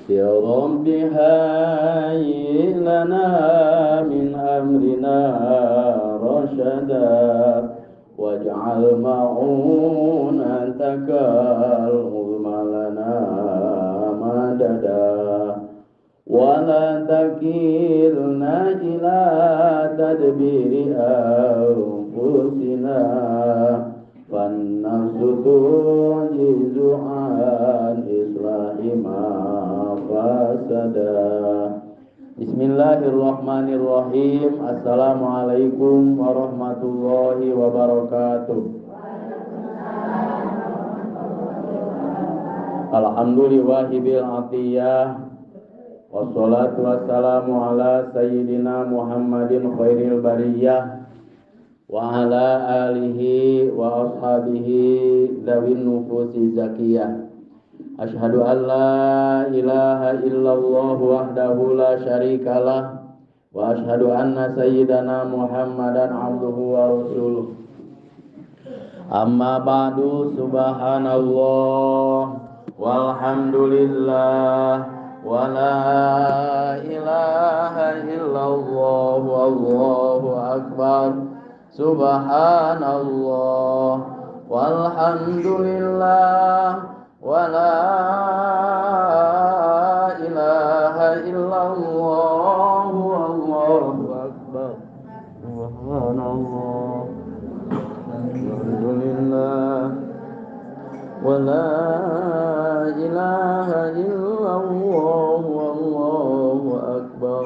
يا رب هيئ لنا من أمرنا رشدا واجعل معونتك العظمى لنا مددا ولا تكلنا إلى تدبير أنفسنا فالنفس تعجز عن إصلاح ما فسدا. Bismillahirrahmanirrahim. Assalamualaikum warahmatullahi wabarakatuh. Alhamdulillahibil atiyah. Wassalatu wassalamu ala sayyidina Muhammadin khairil bariyah wa ala alihi wa ashabihi dzawin nufusi zakiyah. Asyhadu an la ilaha illallah wahdahu la syarikalah wa asyhadu anna sayyidana Muhammadan abduhu wa rasuluh. Amma ba'du, subhanallah walhamdulillah wa la ilaha illallah wallahu akbar. Subhanallah walhamdulillah wa la ilaha illallah wallahu akbar. Subhanallah walhamdulillah wa la ilaha illallah wallahu akbar.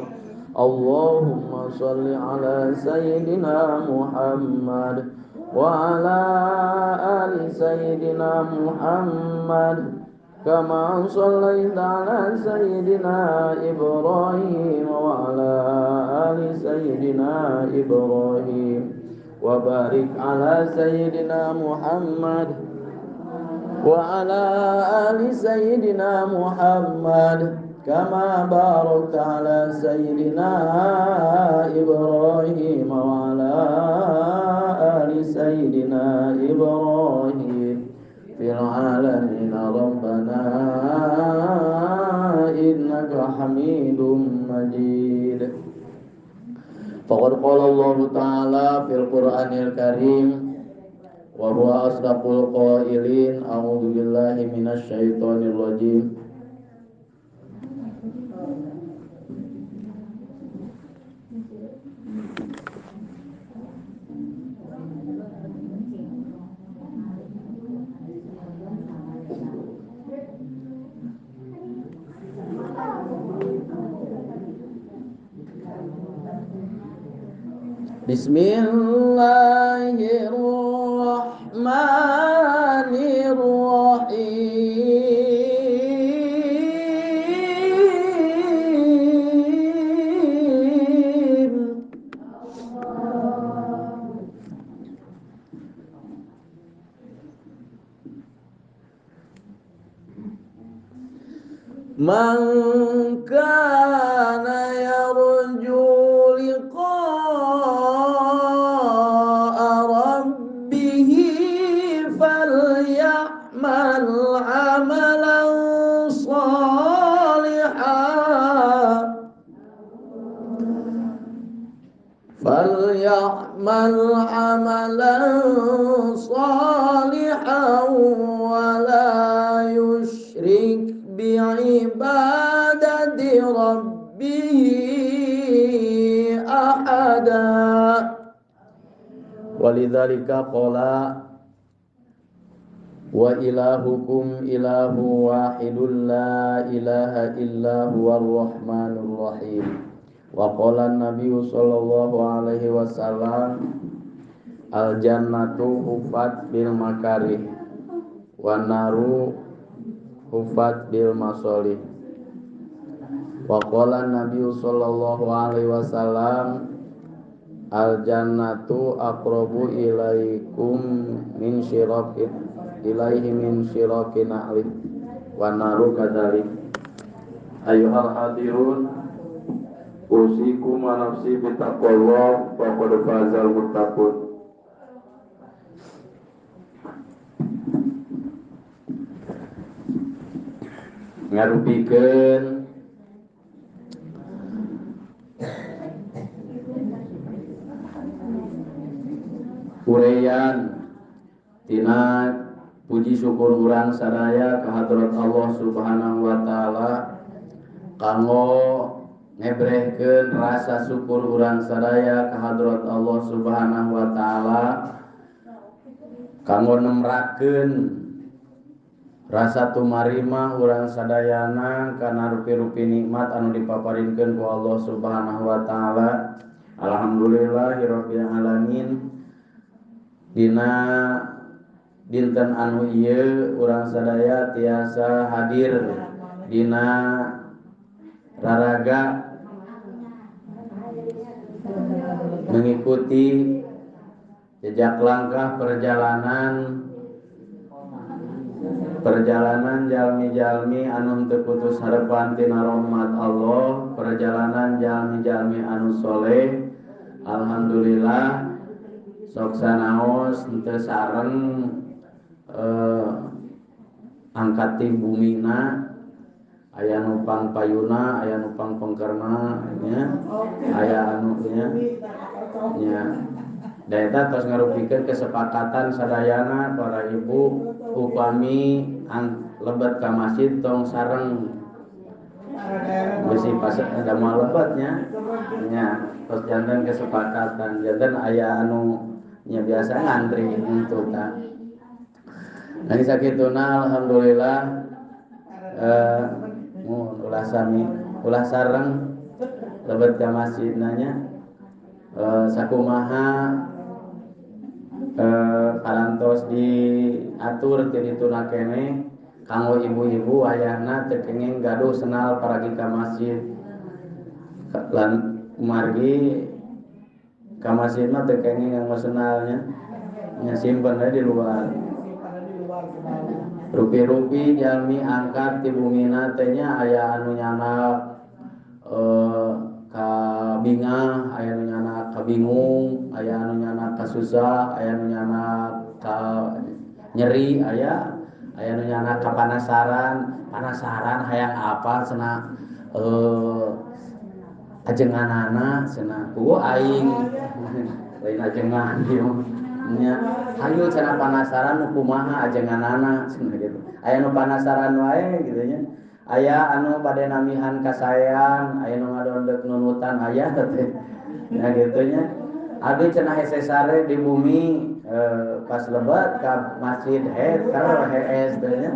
Allahumma salli ala sayyidina Muhammad wa ala ali sayyidina Muhammad kama sallaita ala sayyidina Ibrahim wa ala ali sayyidina Ibrahim wa barik ala sayyidina Muhammad wa ala ali sayyidina Muhammad kama barakta ala sayyidina Ibrahim wa ala ali sayyidina Ibrahim fil alamin rabbana innaka hamidum majid. Faqad qala Allah ta'ala fil Qur'anil Karim wa huwa asdaqul qailin. A'udzu billahi minasy syaithanir rajim. Bismillahirrahmanirrahim. Man kana yarju liqa'a rabbih falyamal 'amalan shalihan falyamal 'amalan shalihan wa la yusyrik bi'ibadati rabbih ahada. Walidzalika qala wa ilahukum ilahu wahidun la ilaha illa huwar rahmanur rahim. Wa qala an-nabiyyu sallallahu alaihi wasallam al jannatu hufat bil makarih wa naru hufat bil masolih. Wa qala an-nabiyyu sallallahu alaihi wasallam al jannatu aqrabu ilaikum min syirakin ilaihi min syirakin na'li wa naru kadzalik. Ayyuhal hadirun, usikum wa nafsi bitaqwallah faqad fazal muttaqun. Ngarupikeun uraian tina puji syukur urang sadaya ka hadrat Allah Subhanahu wa taala kanggo ngebrehkeun rasa syukur urang sadaya ka hadrat Allah Subhanahu wa taala kanggo nemrakeun rasa tumarima urang sadayana kana rupi-rupi nikmat anu dipaparinkeun ku Allah Subhanahu wa taala. Alhamdulillahirabbil alamin. Dina dinten anu ieu urang sadaya tiasa hadir dina raraga mengikuti jejak langkah perjalanan jalmi-jalmi anu teu putus harepan tina rahmat Allah, perjalanan jalmi-jalmi anu soleh. Alhamdulillah sok sanaos teu sareng angkat ti bumina, aya nu pangpayuna, aya nu pangpengkerna nya, aya anu nya nya. Da eta tos ngarupikeun kesepakatan sadayana para ibu upami lebet ka masjid tong sareng besi pas ada moal lebetnya nya, tos janten kesepakatan janten aya anu nya biasa ngantri untuk ka. Nah sakituna alhamdulillah mun ulah sami ulah sareng lebet ka masjidna nya. Sakumaha parantos diatur ti dituna keneh kanggo ibu-ibu wayahna teu kenging gaduh senal paragi ka masjid lan margi ka masjid mah teu kenging nganggo senalnya nya, simpen we di luar. Rupi-rupi jalmi angkat ti bumina teh nya aya anu nyanak ka bingah, aya anu nyanak ka bingung, aya anu nyanak ka susah, aya anu nyanak ka nyeri, aya anu nyanak ka panasaran, panasaran hayang apa cenah ajenganana cenah ku aing lain ajengan ieu nya, hayu cenah panasaran nu kumaha ajenganana cenah gitu. Aya nu panasaran wae gitu nya. Aya anu bade namihan kasaean, aya nu ngadondek nunutan aya teh. Nah gitu nya. Abdi cenah hese sare di bumi pas lebat ka masjid heter hees teh nya.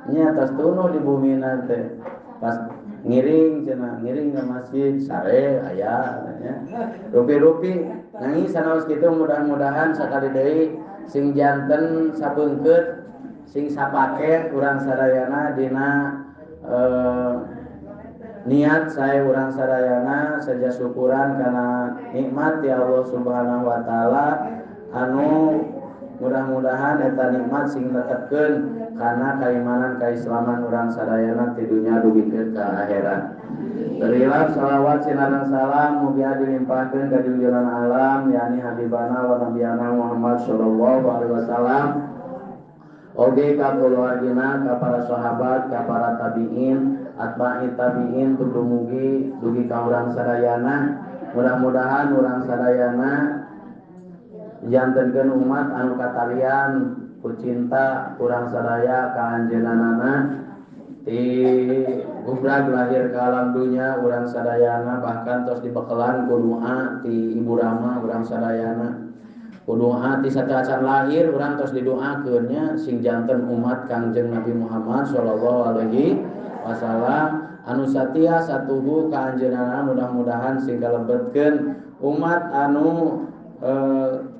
Nya tos tunuh di bumi na teh. Pas ngiring cenah, ngiring ka masjid sare aya nya. Rupi-rupi nangis sanaos kitu mudah-mudahan sakali deui sing janten sabeungkeut sing sapaket urang sadayana dina niat saya urang sadayana saja syukuran karena nikmat ya Allah Subhanahu wa taala anu mudah-mudahan eta nikmat sing netepkeun kana kaimanan kaislaman urang sadayana ti dunya dugikeun ka akhirat. Terilap salawat sinareng salam mugia dilimpahkeun ka junjungan alam yakni habibana wa nabiyana Muhammad sallallahu alaihi wasallam. Oge ka keluargina, ka para sahabat, ka para tabiin, atba'i tabiin tumugi dugi ka urang sadayana. Mudah-mudahan urang sadayana jantenkeun umat anu katalian ku cinta urang sadaya ka anjeunna ti gubrag lahir ka alam dunya urang sadayana, bahkan tos dibekelan ku doa ti Ibu Rama urang sadayana. Kudoa ti sateuacan lahir urang tos didoakeun nya sing janten umat Kangjeng Nabi Muhammad sallallahu alaihi wasallam anu satia satuhu ka anjeunna, mudah-mudahan sing kalebetkeun umat anu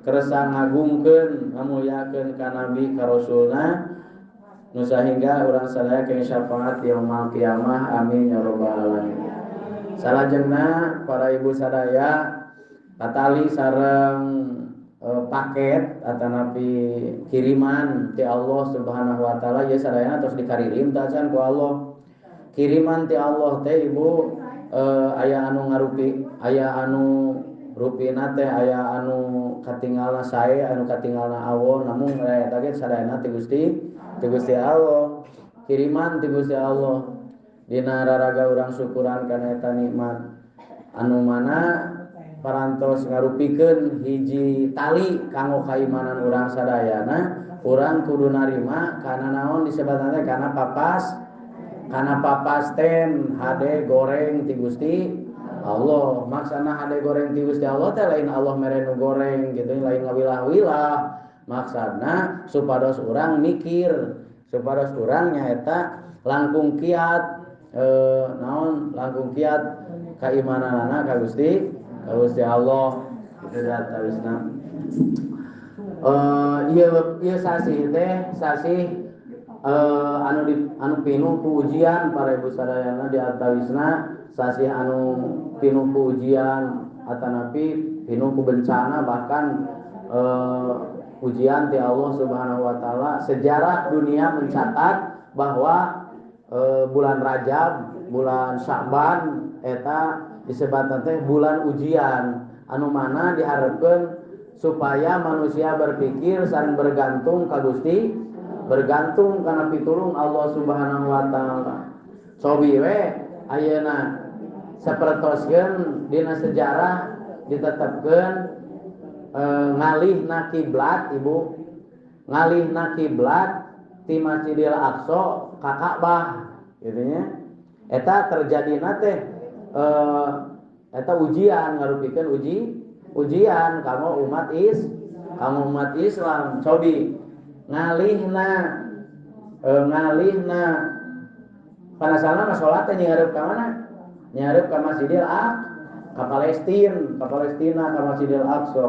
kersa ngagungkeun ngamulyakeun ka nabi ka rasulna nu sahingga urang sadaya keng syafaat yaumul kiamah, amin ya rabbal alamin. Salajengna para ibu sadaya patali sareng paket atanapi kiriman ti Allah Subhanahu wa taala ya sadayana terus dikaririm tacan ku Allah. Kiriman ti Allah teh ibu aya anu ngarupi, aya anu rupina teh aya anu katingalna sae, anu katingalna awon, namun aya eta ge sadayana ti Gusti, ti Gusti Allah. Kiriman ti Gusti Allah dina raraga urang syukuran kana eta nikmat anu mana parantos ngarupikeun hiji tali kanggo kaimanan urang sadayana. Urang kudu narima kana naon disebatna teh kana papas, kana papasten hade goreng ti Gusti Allah. Maksana hade goreng ti Gusti Allah teh lain Allah mere nu goreng gitu, lain ngawilah-wilah. Maksana supados urang mikir, supados urang nyaeta langkung kiat naon langkung kiat kaimananana ka Gusti, ka Gusti Allah gitu da tawisna. Ieu sasih teh sasih anu di, anu pinuh ku ujian para ibu sadayana di antawisna sasih anu pinuh ku ujian atanapi pinuh ku bencana bahkan ujian ti Allah Subhanahu wa taala. Sejarah dunia mencatat bahwa bulan Rajab, bulan Sya'ban eta disebutna teh bulan ujian anu mana diharapkeun supaya manusia berpikir sareng bergantung ka Gusti, bergantung kana pitulung Allah Subhanahu wa taala. Cobi we ayeuna sapertoskeun dina sejarah ditetepkeun ngalihna kiblat ibu, ngalihna kiblat ti Masjidil Aqsa ka Ka'bah gitu nya. Eta terjadina teh eta ujian, ngarupikeun ujian kanggo umat kanggo umat Islam. Cobi ngalihna panasana mah salat teh nyareup ka mana? Nyareup ka Masjidil Aqsa, ka Palestina, ka Palestina, ka Masjidil Aqsa.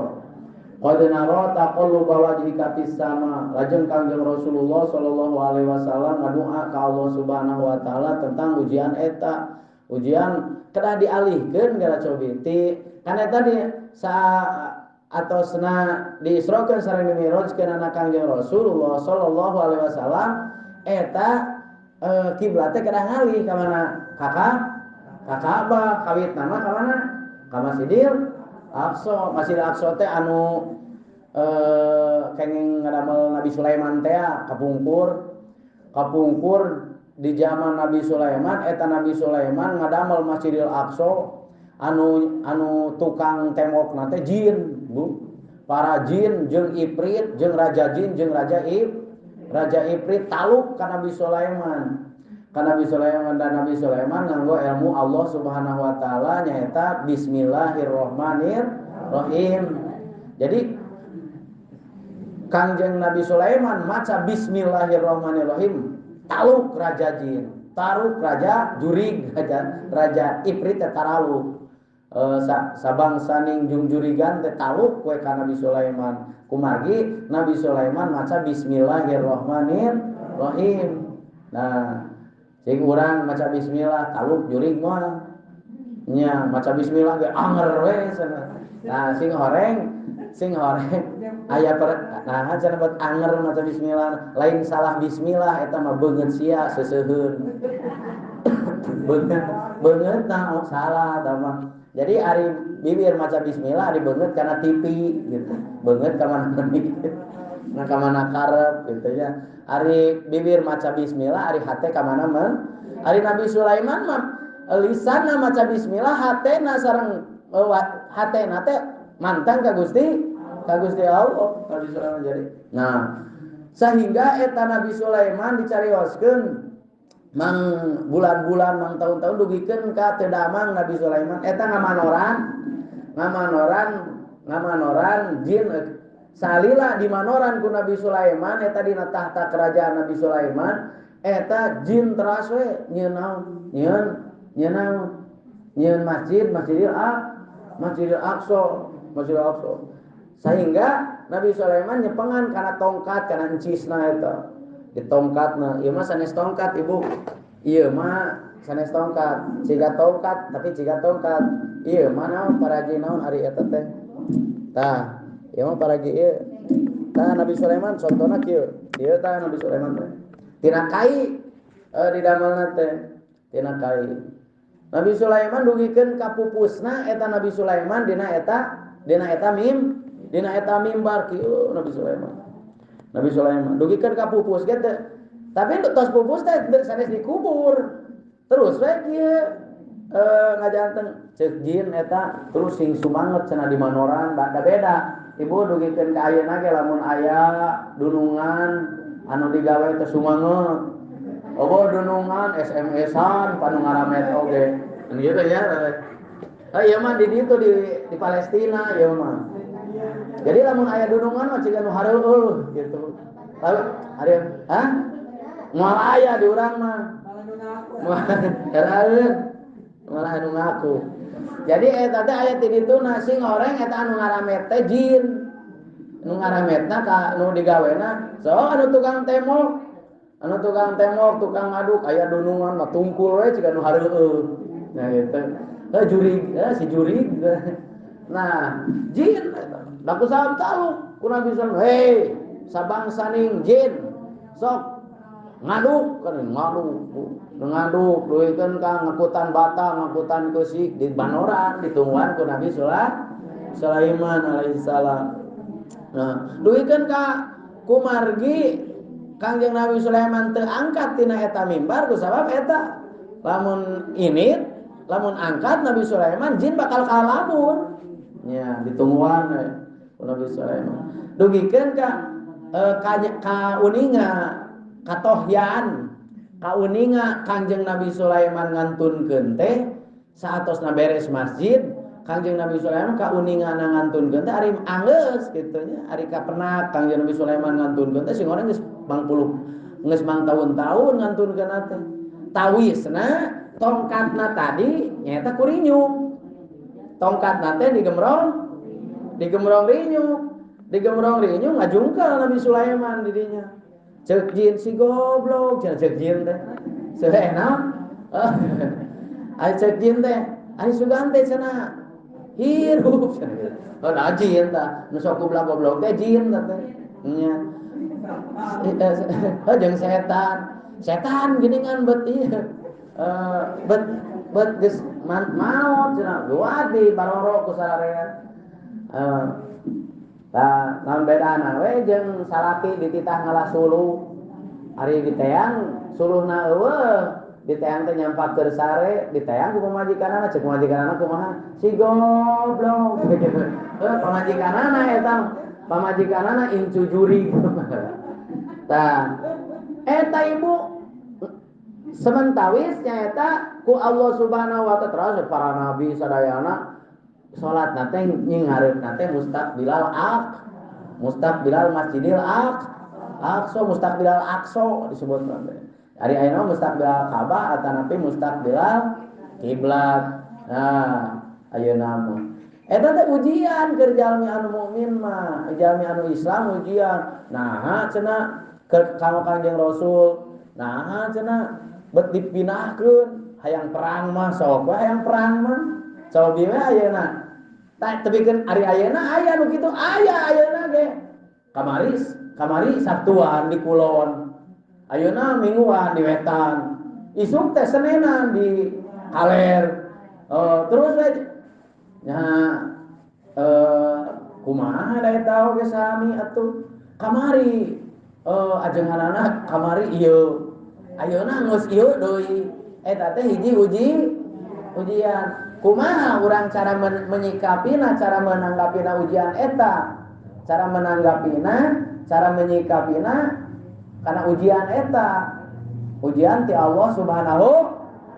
Qad nara taqalluba wajhika fis sama. Lajeng Kangjeng Rasulullah sallallahu alaihi wasallam ngadoa ka Allah Subhanahu wa taala tentang ujian eta. Ujian kedah dialihkeun gara cobi ti kan eta di sa atosna diisrokeun sareng dimi'rajkeun anak Kangjeng Rasulullah sallallahu alaihi wasallam eta kiblat teh kedah ngalih ka mana? Ka Ka'bah, kawitna mah ka mana? Ka Masjidil Aqsa. Masjidil Aqsa teh anu kenging ngadamel Nabi Sulaiman teh kapungkur. Kapungkur di zaman Nabi Sulaiman eta Nabi Sulaiman ngadamel Masjidil Aqsa anu tukang tembokna teh jin, Bu. Para jin jeung ifrit jeung raja jin jeung raja ifrit taluk ka Nabi Sulaiman. Ka Nabi Sulaiman dan Nabi Sulaiman nganggo ilmu Allah Subhanahu wa taala nyaeta bismillahirrahmanirrahim. Jadi Kangjeng Nabi Sulaiman maca bismillahirrahmanirrahim taluk raja jin, taruk raja jurig, raja ifrit teh taraluk. Sabangsa ning jungjurigan teh taluk we ka Nabi Sulaiman. Kumargi Nabi Sulaiman maca bismillahirrahmanirrahim. Nah, sing urang maca bismillah taluk jurig moal. Nya maca bismillah ge anger we cenah. Nah, sing horeng aya nah cenah buat anger maca bismillah, lain salah bismillah eta mah beungeut sia seuseuheun. Beungeut nah salah eta mah. Jadi ari bibir maca bismillah ari beungeut kana TV gitu. Beungeut ka mana nah ka mana karep gitu ya. Ari bibir maca bismillah ari hate ka mana mah. Ari Nabi Sulaiman mah lisanna maca bismillah hatena sareng hatena teh mantang ka Gusti Allah Nabi Sulaiman jadi. Nah, sehingga eta Nabi Sulaiman dicarioskeun mang bulan-bulan mang tahun-tahun dugikeun ka teu damang Nabi Sulaiman eta ngamanoran jin salila dimanoran ku Nabi Sulaiman eta dina tahta kerajaan Nabi Sulaiman eta jin teras we nyieun naon nyieun masjid Masjidil Aqsa sehingga Nabi Sulaiman nyepengan kana tongkat kana encisna eta di tongkatna ieu mah sanes tongkat ibu ieu mah sanes tongkat siga tongkat tapi siga tongkat ieu mah naon paragi naon ari eta teh tah ieu mah paragi ieu tah Nabi Sulaiman contona kieu ieu tah Nabi Sulaiman teh tina kai didamelna teh tina kai Nabi Sulaiman dugikeun ka pupusna eta Nabi Sulaiman dina eta mimbar kieu Nabi Sulaiman dugikeun ka pupus ge teh Tapi tos pupus teh sanes dikubur. Terus we kieu ngajanteng ceuk jin eta terus sing sumanget cenah di manoran da beda. Ibu dugikeun ka ayeuna ge lamun aya dunungan anu digawe teh sumanget. Obo dunungan SMS-an panu ngaramet oge. Kan gitu ya. Oh iya mah di ditu di Palestina ieu mah. Jadi lamun aya dunungan mah ciga nu hareueuh gitu. Lalu ari hah? Moal aya di urang mah. Malah anu ngaku. Jadi eta teh aya ti dituna sing oreng eta anu ngaramet teh jin. Nu ngarametna ka nu digawena so anu tukang tembok. Anu tukang tembok, tukang ngaduk aya dunungan mah tungkul we ciga nu hareueuh. Nah gitu. Jurig, si jurig. Nah, jin eta. Da ku saha taluk ku Nabi sallallahu alaihi wasallam, hei, sabangsaning jin. Sok ngaduk kan ngaduk duikeun ka ngakutan bata, ngakutan keusik di banoran ditungguan ku Nabi Sulaiman alaihissalam. Nah, duikeun ka kumargi Kangjeng Nabi Sulaiman teu angkat tina eta mimbar ku sabab eta lamun init lamun angkat Nabi Sulaiman jin bakal kalabur. Nya ditungguan we ku Nabi Sulaiman. Dugikeun ka kauninga katohyan kauninga Kangjeng Nabi Sulaiman ngantunkeun teh saatosna beres masjid Kangjeng Nabi Sulaiman kauninga ngantunkeun teh ari anggeus kitu nya ari kapenak Kangjeng Nabi Sulaiman ngantunkeun teh sing urang geus mangpuluh geus mang tahun-tahun ngantunkeun teh tawisna tongkatna tadi nyaeta kurinyuk tongkatna teh digembrong rinyuk ngajungkel Nabi Sulaiman di dinya. Ceuk jin si goblok, ceuk jin teh. Seueuna. Ari ceuk jin teh, ari sugan teh cenah hirup cenah. Oh da jin tah, nu sok goblok goblok teh jin tah teh. Nya. Jeung setan. Setan geuningan bet ieu. Bet geus maot cenah, luat di baroro ku sararea. Tah, naon bedana we jeung salaki dititah ngalah suluh. Ari diteang suluhna eueuh, diteang teh nyampak keur sare, diteang ku pamajikanana, ceuk pamajikanana kumaha? Si goblok gitu. Heuh, pamajikanana eta, pamajikanana incu jurig. Tah, eta ibu sementawis nyaeta ku Allah Subhanahu wa taala terus para nabi sadayana salat nate nyingarep nate mustaqbilal aq mustaqbilal masjidil aq aqsa mustaqbilal aqsa disebut teh ari ayeuna mustaqbilal Ka'bah atanapi mustaqbilal kiblat. Nah ayeuna mah eta teh ujian keur jalmi anu mukmin mah jalmi anu Islam ujian. Nah cenah keur ka Kangjeng Rasul nah cenah bet dipindahkeun hayang perang mah sok we hayang perang mah cobi we ayeuna. Tak tebikeun ari ayeuna aya nu kitu aya ayeuna ge. Kamari Sabtuan di kulon. Ayeuna mingguan di wetan. Isuk teh Senenan di kaler. Terus we nya kumaha da eta oge sami atuh. Kamari ajenganana kamari ieu. Ayeuna geus ieu deui. Eta teh hiji ujian. Kumaha urang cara menyikapina, cara menanggapina ujian eta, cara menanggapina, cara menyikapina karena ujian eta, ujian ti Allah Subhanahu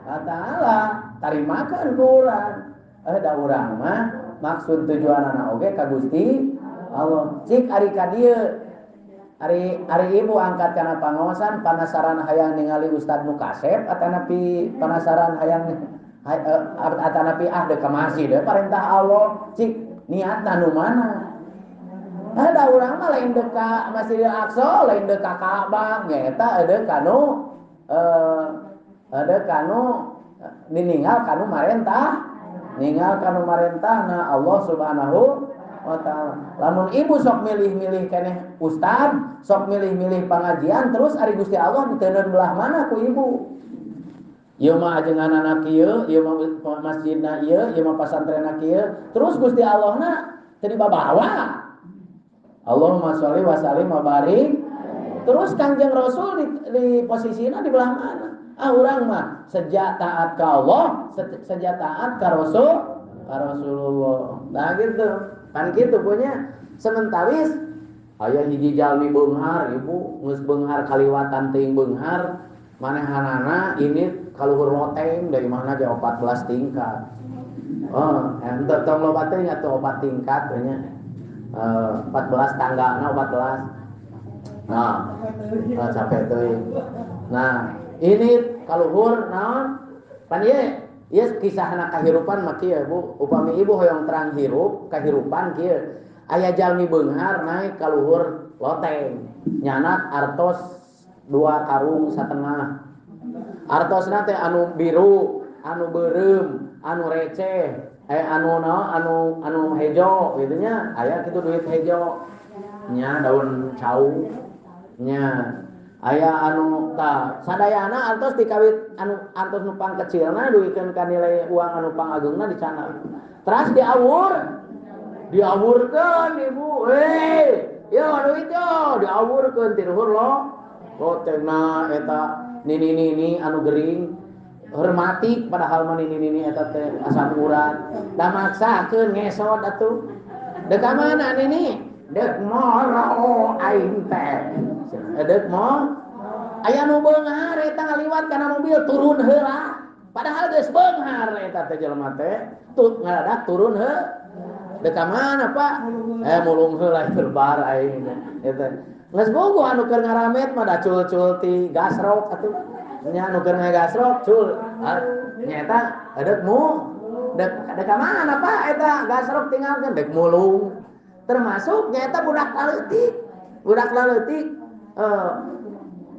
wa taala, tarimakeun ku urang. Da urang mah maksud tujuanana oge ka Gusti Allah. Cik ari ka dieu, ari ibu angkat kana pangaosan panasaran hayang ningali ustad nu kasep atanapi panasaran hayang atanapi ah deuk ka masjid parentah Allah cik niatna nu mana. Ada urang mah lain deuk ka Masjidil Aqsa, lain deuk ka Ka'bah, nyaeta deuk kanu deuk kanu nininggal kanu marentah, ninggal kanu marentahna Allah Subhanahu wa taala. Lamun ibu sok milih-milih keneh ustad, sok milih-milih pangajian terus ari Gusti Allah diteundeun belah mana ku ibu? Ieu mah ajenganana kieu, ieu mah masjidna ieu, ieu mah pasantrenna kieu, terus Gusti Allahna teu dibabawa. Allahumma sholli wa sallim wa barik. Terus Kangjeng Rasul di posisinya di belah mana? Ah urang mah sejak taat ka Allah, sejak taat ka Rasul, ka Rasulullah. Nah gitu. Kan gitu punya. Sementawis aya hiji jalmi beunghar, ibu geus beunghar kaliwatan teuing beunghar, manehanana ini kaluhur loteng dari mana ge 14 tingkat. Oh, ente tong loba teuing atuh 4 tingkat nya. 14 tanggana 14. Nah, capek teuing. Nah, ini kaluhur naon? Pan ieu ieu kisahna kahirupan mah kieu Bu. Upami ibu hoyong terang hirup, kahirupan kieu. Aya jalmi beunghar naik kaluhur loteng. Nyanak artos 2 karung satengah. Artosna teh anu biru, anu beureum, anu receh, anu naon, anu hejo gitu nya. Aya kitu duit hejo. Nya daun cau. Nya aya anu ta sadayana artos dikawit anu artos nu pangkecilna duikeun ka nilai uang anu pangageungna dicana. Teras diawurkeun ibu. Hei, yo duit yo diawurkeun ti luhur lo. Lotengna eta nini-nini anu gering hormati padahal mah nini-nini eta teh asam urat. Da maksakeun ngesot atuh. Deuk ka mana nini? Deuk moro aing teh. Deuk mo aya nu beunghar eta ngaliwat kana mobil turun heula. Padahal geus beunghar eta teh jelema teh. Tut ngadadak turun heuh. Deuk ka mana Pak? Mulung heula lebar aing eta. Geus bogo anu keur ngaramet mah da cul-cul ti gasrok atuh. Nya anu keur ngagasrok cul. Nya eta deuk mu deuk ka mana Pak eta gasrok tinggalkeun deuk mulung. Termasuk nya eta budak laleutik. Budak laleutik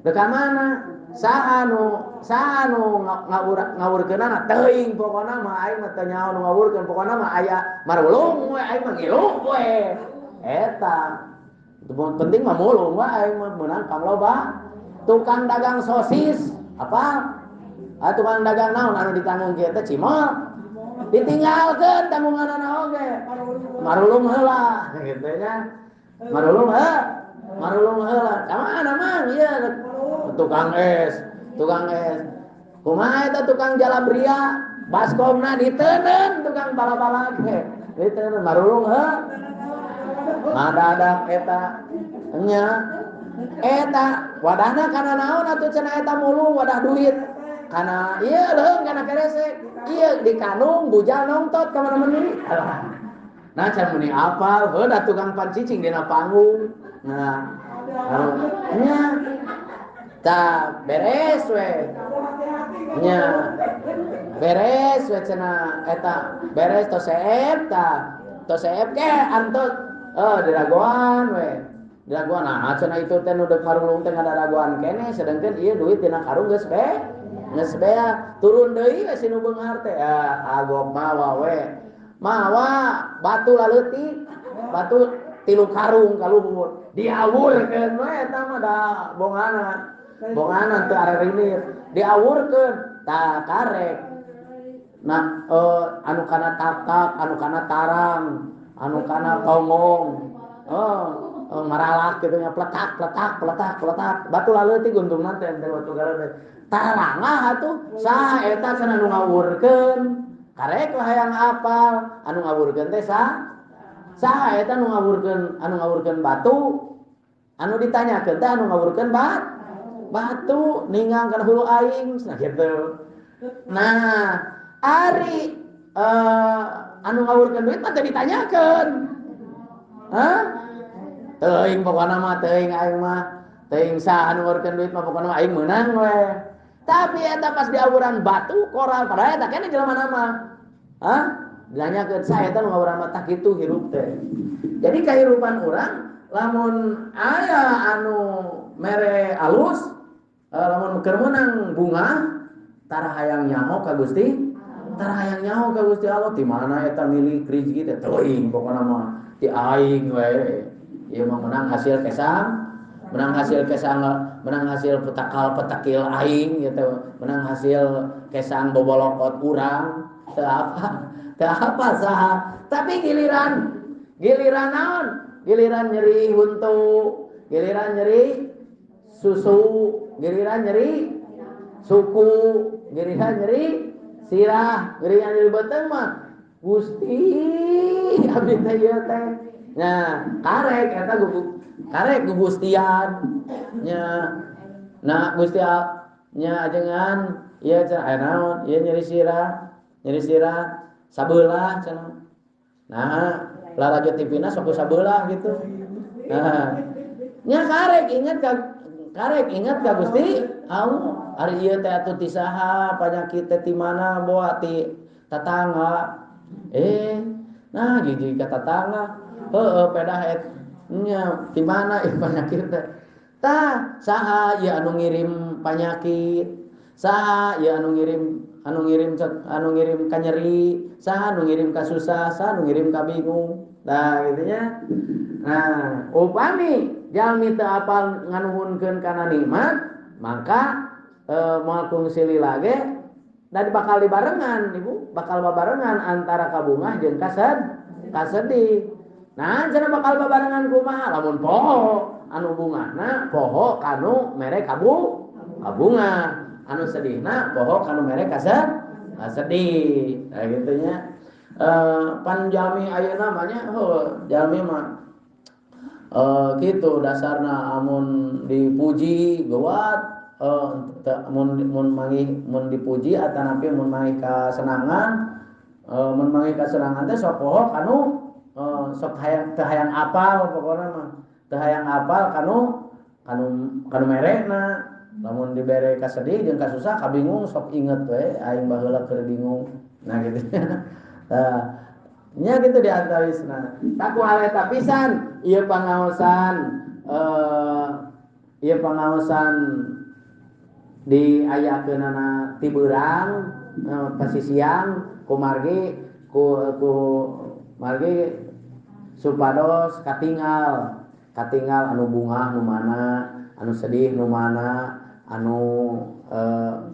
deuk ka mana? Saha nu ngawurkeunana teuing pokona mah aing mah teu nyaho nu ngawurkeun pokona mah aya marulung we aing mah ngilu we. Eta penting mah mulung we aing mah meunang pangloba. Tukang dagang sosis apa? Ah tukang dagang naon anu ditanggung kieu teh cimol. Ditinggalkeun tanggunganana oge. Marulung heula kitu nya. Marulung heuh. Marulung heula. Ka mana mang ieu tukang es, tukang es. Kumaha eta tukang jalabria, baskomna diteundeun tukang bala-bala ge. Diteundeun marulung heuh. Madadak eta nya. Eta wadahna kana naon atuh cenah eta mulung wadah duit. Kana ieu leuheung kana keresek. Ieu di kanung bujal nongtot ka mana-mana. Alah. Nah can meuni apal heuh da tukang pancicing dina panggung. Nah, nya ta beres we. Nya beres we cenah eta beres tos seep ta. Tos seep ke antos diragoan we. Diragoan nah cenah itu teh nu deuk marulung teh ngadaragoan keneh sedengkeun ieu duit dina karung geus be. Geus bea turun deui we si nu beunghar teh. Ah agok mawa we. Mawa batu laleutik, batu 3 karung kaluhur. Diawurkeun we eta mah da bongana. Bongana teu areureunit. Diawurkeun tah karek. Nah anu kana tatak, anu kana tarang, anu kana tonggong. Maralak kitu nya pletak pletak pletak pletak. Batu laleutik untungna teh ente batu galeutik. Tarangah atuh saha eta cenah nu ngawurkeun. Karek lah hayang apal anu ngawurkeun teh saha? Saha eta nu ngawurkeun anu ngawurkeun batu? Anu ditanyakeun teh anu ngawurkeun batu ninggang kana hulu aing nah kitu. Nah, ari anu ngawurkeun duit mah teu ditanyakeun. Hah? Teuing pokona mah teuing aing mah. Teuing saha anu ngawurkeun duit mah pokona mah aing meunang we. Tapi eta pas diawuran batu koral padahal eta keneh jelema mah. Hah? Ditanyakeun saha eta nu ngawuran mah tah kitu hirup teh. Jadi kahirupan urang lamun aya anu mere alus lamun keur meunang bunga tara hayang nyaho ka Gusti, tara hayang nyaho ka Gusti Allah di mana eta milik rezeki teh teuing pokona mah ti aing we. Ieu mah menang hasil kesang, menang hasil kesang, menang hasil petakal petakil aing gitu, menang hasil kesang bobolokot urang, teu apa saha. Tapi giliran naon? Giliran nyeri huntu, giliran nyeri susu, giliran nyeri suku, giliran nyeri sirah, giliran nyeri beuteung mah Gusti abdi teh ieu teh. Nya karek eta karek gugustian nya. Nah Gusti nya ajengan ieu cenah aya naon? Ieu nyeri sirah sabelah cenah. Nah, lalajo TV-na sok sabelah gitu. Nah, nya karek ingat ka Gusti Allah. Ari ieu teh atuh ti saha panyakit teh ti mana boa ti tatangga. Nah gigi ka tatangga. Heueuh pedah et nya ti mana ieu panyakit teh. Tah saha ieu anu ngirim panyakit? Saha ieu anu ngirim ka nyeri, saha anu ngirim ka susah, saha anu ngirim ka bingung. Nah gitu nya. Nah, upami jalmi teu apal nganuhunkeun kana nikmat, maka moal kungsi lila ge dan bakal dibarengan ibu, bakal babarengan antara kabungah jeung kasedih. Nah, cenah bakal babarengan kumaha? Lamun poho anu bungahna poho kanu mere kabungah. Anu sedihna poho kanu mere kasedih. Nah gitu nya. Pan jalmi ayeuna mah nya heuh jalmi mah kitu dasarna amun dipuji geuwat mun manggih mun dipuji atanapi mun manggih kasenangan mun manggih kasenangan teh sok poho kanu sok hayang teu hayang apal pokona mah teu hayang apal kanu kanu kanu merekna. Lamun dibere kasedih jeung kasusah kabingung sok inget we aing baheula keur bingung. Nah gitu. Tah nya gitu di antawisna. Taku hal eta pisan ieu pangaosan ieu pangaosan diayakeunana ti beurang pasisiang kumargi ku margi supados katingal katingal anu bungah nu mana, anu sedih nu mana, anu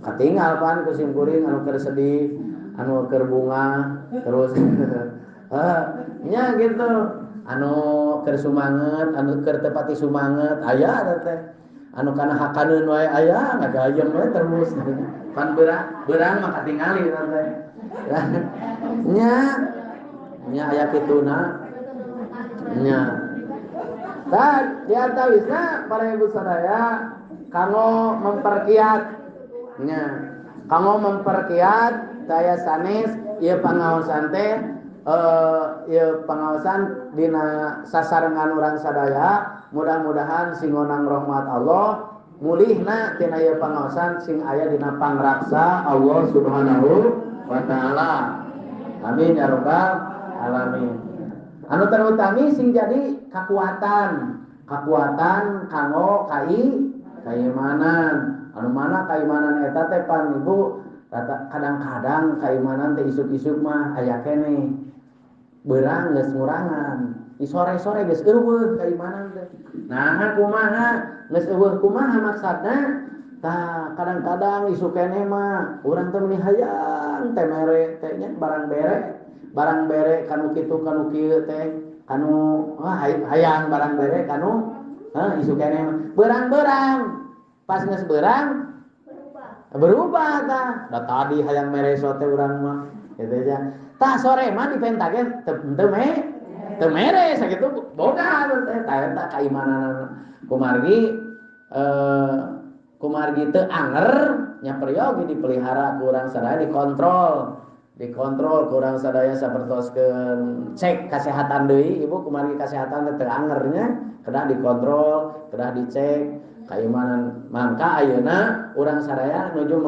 katingal pan ku simkuring anu keur sedih, anu keur bungah terus nya gitu, anu keur sumanget, anu keur teu pati sumanget aya teh, anu kana hakaneun wae aya ngagayem we terus pan beurang mah katingali teh. Nya nya aya kituna nya. Tah di antawisna para ibu sadaya kanggo memperkiat nya, kanggo memperkiat daya sanes ieu pangaosan teh ieu pangaosan dina sasarengan urang sadaya mudah-mudahan sing ngonang rahmat Allah mulihna tina ieu pangaosan sing aya dina pangraksa Allah Subhanahu wa taala. Amin ya rabbal alamin. Anu terutami sing jadi kekuatan, kekuatan kanggo kaimanan. Anu mana kaimanan eta teh pan ibu kadang-kadang kaimanan teh isuk-isuk mah aya keneh. Beurang geus ngurangan, sore-sore geus eueuh kaimanan teh. Nah kumaha geus eueuh kumaha maksudna? Tah kadang-kadang isuk keneh mah urang teh meuni hayang teh mere teh nya barang bere. Barang bere kanu kitu kanu kieu teh kanu hayang barang bere kanu isu keneh mah beurang-beurang pas geus beurang berubah tah da tadi hayang mere sote urang mah kitu nya tah sore mah dipenta ge teu mere sakitu boga teh tah eta kaimanan kumargi kumargi teu anger nya peryogi dipelihara ku urang sadaya dikontrol kurang sadaya sapertoskeun cek kesehatan deui ibu kumargi kesehatan teh teu angernya kedah dikontrol kedah dicek kaimanan mangka ayeuna urang sadaya nuju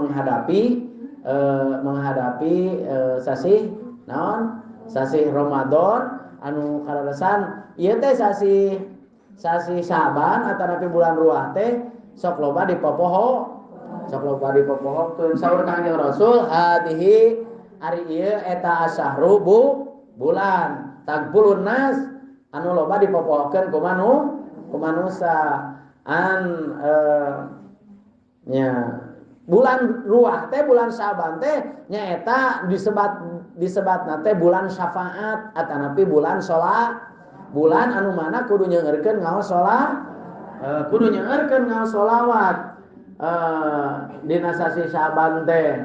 menghadapi sasih naon sasih Ramadan anu kaleresan ieu teh sasih Syaban atanapi bulan Ruah teh sok loba dipopoho sok loba dipopohokeun saur Kangjeng Rasul hadihi ari ieu eta asyahru bulan tagpulun nas anu loba dipopohokeun ku manusa an nya bulan Ruah teh bulan Syaban teh nyaeta disebatna teh bulan syafaat atanapi bulan sholat bulan anu mana kudu nyeungeurkeun ngaos sholat Kudu nyeurkeun ngaos sholawat dina sasih Syaban teh.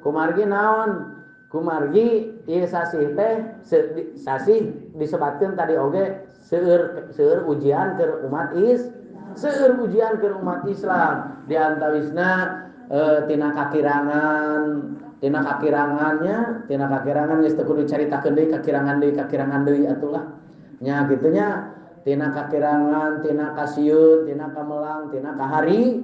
Kumargi naon? Kumargi ieu sasih teh sasih disebatkeun tadi oge seueur ujian keur umat seueur ujian keur umat Islam. Di antawisna tina kakirangan, tina kakirangannya, tina kakirangan geus teu kudu caritakeun deui kakirangan deui atulah. Nya kitu nya, tina kakirangan, tina kasieun, tina kamelang, tina kahari,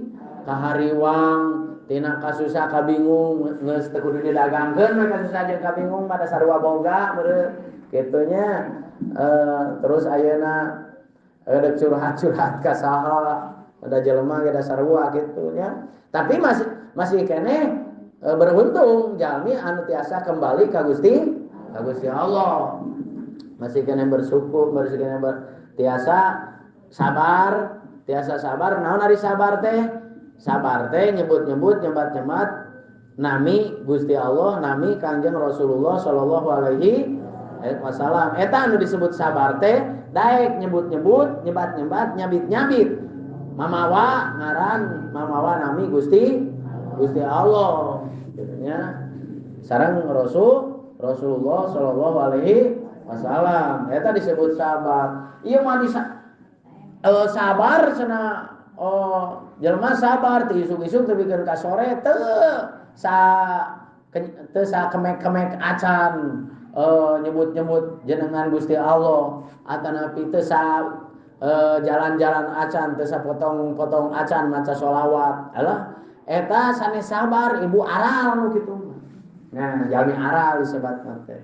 kahariwang, tina kasusah kabingung geus teu kudu didagangkeun we kasusah jeung kabingung pada sarua boga meureun kitu nya. Terus ayeuna dek curhat-curhat ka saha ada jelema ge da sarua kitu nya. Tapi masih keneh beruntung jalmi anu tiasa kembali ka Gusti Allah. Masih keneh bersyukur, masih keneh tiasa sabar, tiasa sabar. Naon ari sabar teh? Sabar teh nyebut-nyebut, nyebat-nyebat nami Gusti Allah, nami Kangjeng Rasulullah sallallahu alaihi wasallam. Eta anu disebut sabar teh daek nyebut-nyebut, nyebat-nyebat, nyabit-nyabit. Mamawa ngaran, mamawa nami Gusti Allah gitu nya. Sareng Rasulullah sallallahu alaihi wasallam. Eta disebut sabar. Ieu mah sabar cenah oh jelema sabar ti isuk-isuk tepikeun ka sore teu sa kemek-kemek acan nyebut-nyebut jenengan Gusti Allah atanapi teu sa jalan-jalan acan teu sa potong-potong acan maca sholawat. Alah eta sanes sabar ibu aral nu kitu. Nah, jalmi aral disebatna teh.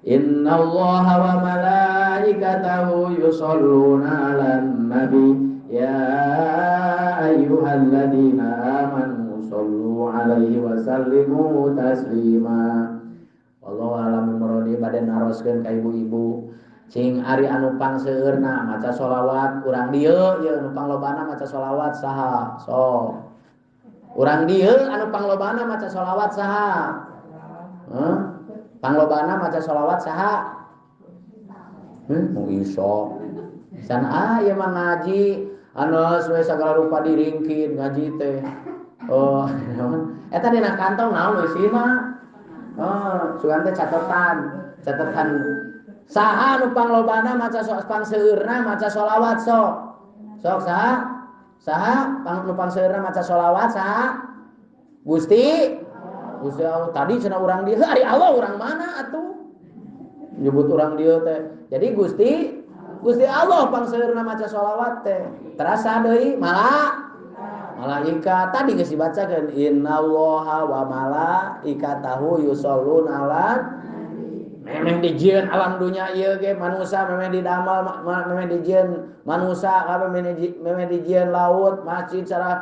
Innallaha wa malaikatahu yusholluna 'alan nabi ya ayyuhalladzina amanu shollu 'alaihi wa sallimu taslima. Wallahu a'lam muradi bade naroskeun ka ibu-ibu. Cing ari anu pangseueurna maca sholawat urang dieu ieu anu panglobana maca sholawat saha? Sok. Urang dieu anu panglobana maca sholawat saha? Heuh? Panglobana maca sholawat saha? Mau iso. Sana ieu mah ngaji anu we sagala rupa diringkin ngaji teh. Oh, eta dina kantong naon eusina? Oh, sugan teh catatan saha anu panglobana maca pangseueurna maca sholawat sok. Sok saha? Saha nu pangseueurna maca sholawat saha? Gusti Gusti Allah. Tadi cenah urang dieu, ari Allah urang mana atuh? Nyebut urang dieu teh. Jadi Gusti Allah pangseueurna maca sholawat teh. Terasa deui malaikat tadi geus dibacakeun innallaha wa malaikatahu yusholluna 'alan memang dijieun alam dunya ieu ge manusa memang didamal memang dijieun manusa kabeh memang dijieun laut masjid cara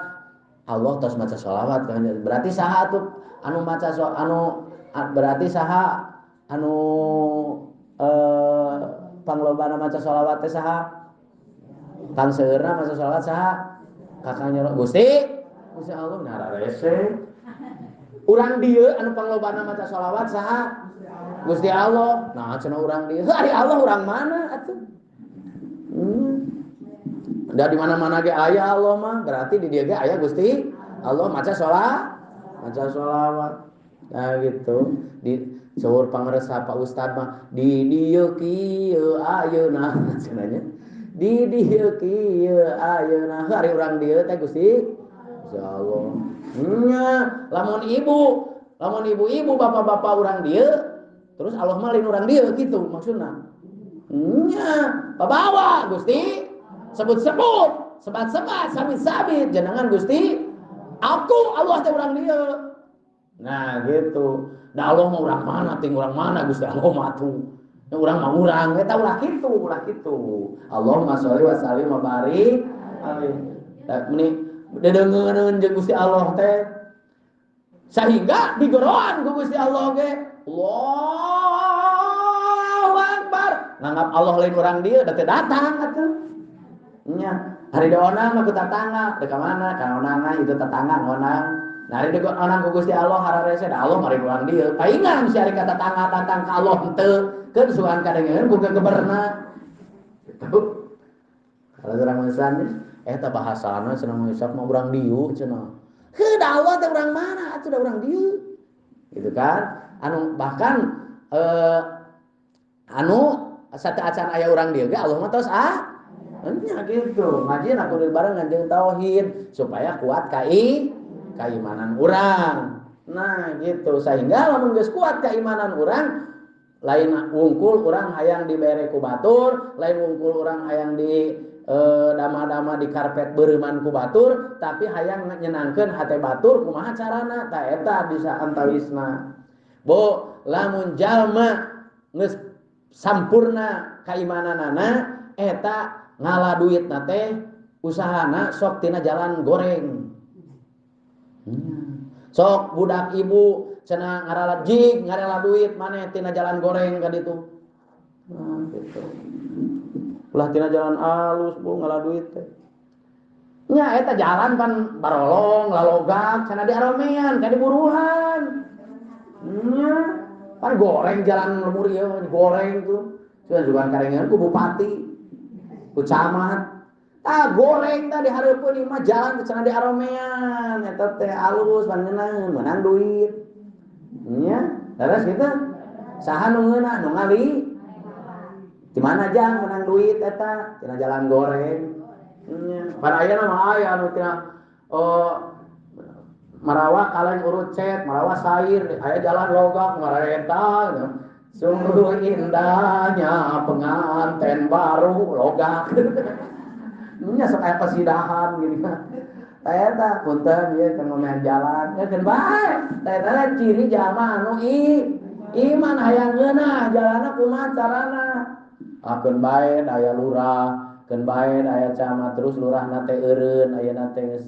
Allah tos maca sholawat kan berarti saha atuh anu maca anu berarti saha anu panglobana maca sholawat teh saha pangseueurna maca sholawat saha kakangnya Gusti Gusti Allah ngararese urang dieu anu panglobana maca sholawat saha Gusti Allah. Nah cenah urang dieu ari Allah urang mana atuh? Da di mana-mana ge aya Allah mah berarti di dieu ge aya Gusti Allah maca sholawat. Nah gitu. Di seueur pangresa Pak Ustad mah di dieu kieu ayeuna cenah nya. Di dieu kieu ayeuna ari urang dieu teh Gusti Allah. Nya lamun ibu-ibu bapak-bapak urang dieu terus Allah mah lain urang dieu kitu maksudna. Nya babawa Gusti sebut-sebut, sebat-sebat, sabit-sabit jenengan Gusti aku Allah teh urang dieu. Nah gitu. Da Allah mah urang mana ting urang mana Gusti Allah mah atuh. Ya urang mah urang eta ulah kitu, Allahumma sholli wa sallim wa barik alaihi. Da meni dedengeun jeung Gusti Allah teh. Sehingga digeroan ku Gusti Allah ge. Allahu Akbar. Nganggap Allah lain urang dieu da teu datang atuh. Nya, hari onang mah ku tatangga, deuk ka mana? Ka onangan itu tetangga ngonang. Nah, hari deuk onang ku Gusti Allah hararese da Allah mari urang dieu. Paingan si ari ka tetangga datang ka Allah henteu, keun sugan kadengeun ku gegeberna. Gitu. Kalau urang mesan Eta bahasana cenah ngisap mah urang dieu cenah. Heuh da Allah teh urang mana atuh da urang dieu. Gitu kan? Anu bahkan anu sateuacan aya urang dieu ge Allah mah tos ah nya gitu. Ngaji kudu barengan jeung tauhid supaya kuat keimanan urang. Nah gitu, sehingga lamun geus kuat keimanan urang, lain wungkul urang hayang dibere ku batur, lain wungkul urang hayang di dama-dama di karpet beureuman ku batur, tapi hayang nyenangkeun hate batur kumaha carana? Ta eta bisa antawisna. Bo lamun jalma geus sampurna keimananana eta ngala duitna teh usahana sok tina jalan goreng. Sok budak ibu cenah ngarala jig ngarela duit maneh tina jalan goreng ka ditu. Nah gitu. Ulah tina jalan alus bu ngala duit teh. Nya eta jalan pan barolong lalogak cenah diaromean ka diburuhan. Nya pan goreng jalan lemur ieu goreng tuh. Cenah juga karengan ku bupati, ku camat. Ah goreng tadi hareupeun mah jalan cenah diaromean eta teh alus pangeunang meunang duit. Nya, leres kitu. Saha nu ngeunah nu ngali? Di mana jang meunang duit eta tina jalan goreng. Nya, pan ayeuna mah aya anu tina marawa kaleng urut cet, marawa sair, aya jalan logak marenta. Sungguh indahnya pengantin baru logak. Nya sok aya kesidahan gini mah. Eta punten ieu teh ngomean jalan, ya keun bae. Eta ciri jalma anu iman hayang ngeunah jalanna kumaha carana. Ah keun bae aya lurah, keun bae aya camat, terus lurahna teh eureun ayeuna teh geus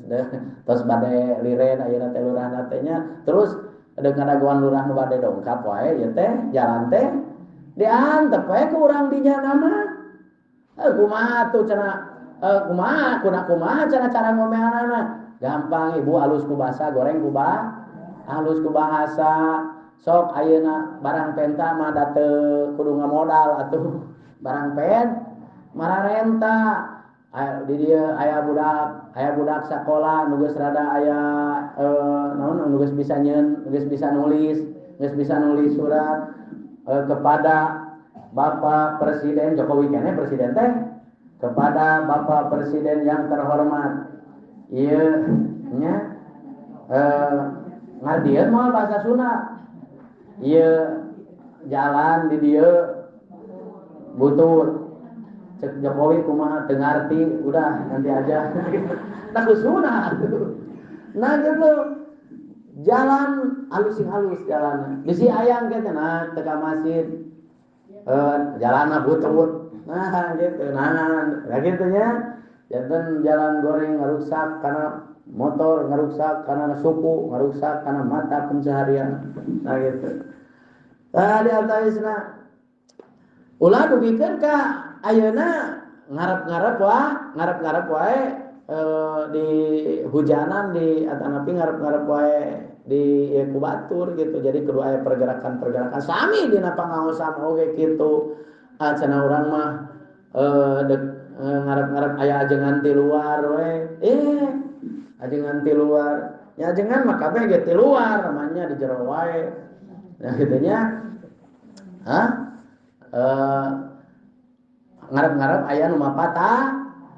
tos bade liren ayeuna teh lurahna teh nya. Terus deuk ngadagoan lurah nu bade dongkap wae ieu teh jalan teh diantep wae ku urang dinya mah. Kumaha tuh cenah kumaha kuna kumaha cara ngomeanana gampang ibu alus ku bahasa goreng ku alus ku bahasa sok ayeuna barang penta mah da teu kudu ngamodal atuh barang pen mararenta di dieu aya budak sakola nu geus rada aya naon nu geus bisa nyeun geus bisa nulis surat kepada Bapak Presiden Jokowi keneh presiden teh kepada Bapak Presiden yang terhormat, ieu nya ngardian moal bahasa Sunda, ieu jalan di dieu butut, cek Jokowi kumaha teu ngarti, udah nanti aja, nah ku Sunda, nah gitu jalan halus sing halus jalanna, bisi ayang ke teh nah teu ka masjid, jalanna butut. Nah gitu, nah gitu nya, janten jalan goreng ngaruksak karena motor, ngaruksak karena suku, ngaruksak karena mata pencaharian, nah gitu. Nah di antawisna, ulah dugikeun ka ayeuna ngarep-ngarep wae di hujanan di atanapi ngarep-ngarep wae di ku batur gitu. Jadi kudu aya pergerakan-pergerakan sami dina pangaosan oge kitu. Cenah urang mah ngarep-ngarep aya ajengan ti luar we. Ajengan ti luar. Ya ajengan mah kabeh ge ti luar namanya di jero wae. Nah kitu nya. Hah? Ngarep-ngarep aya nu mapata,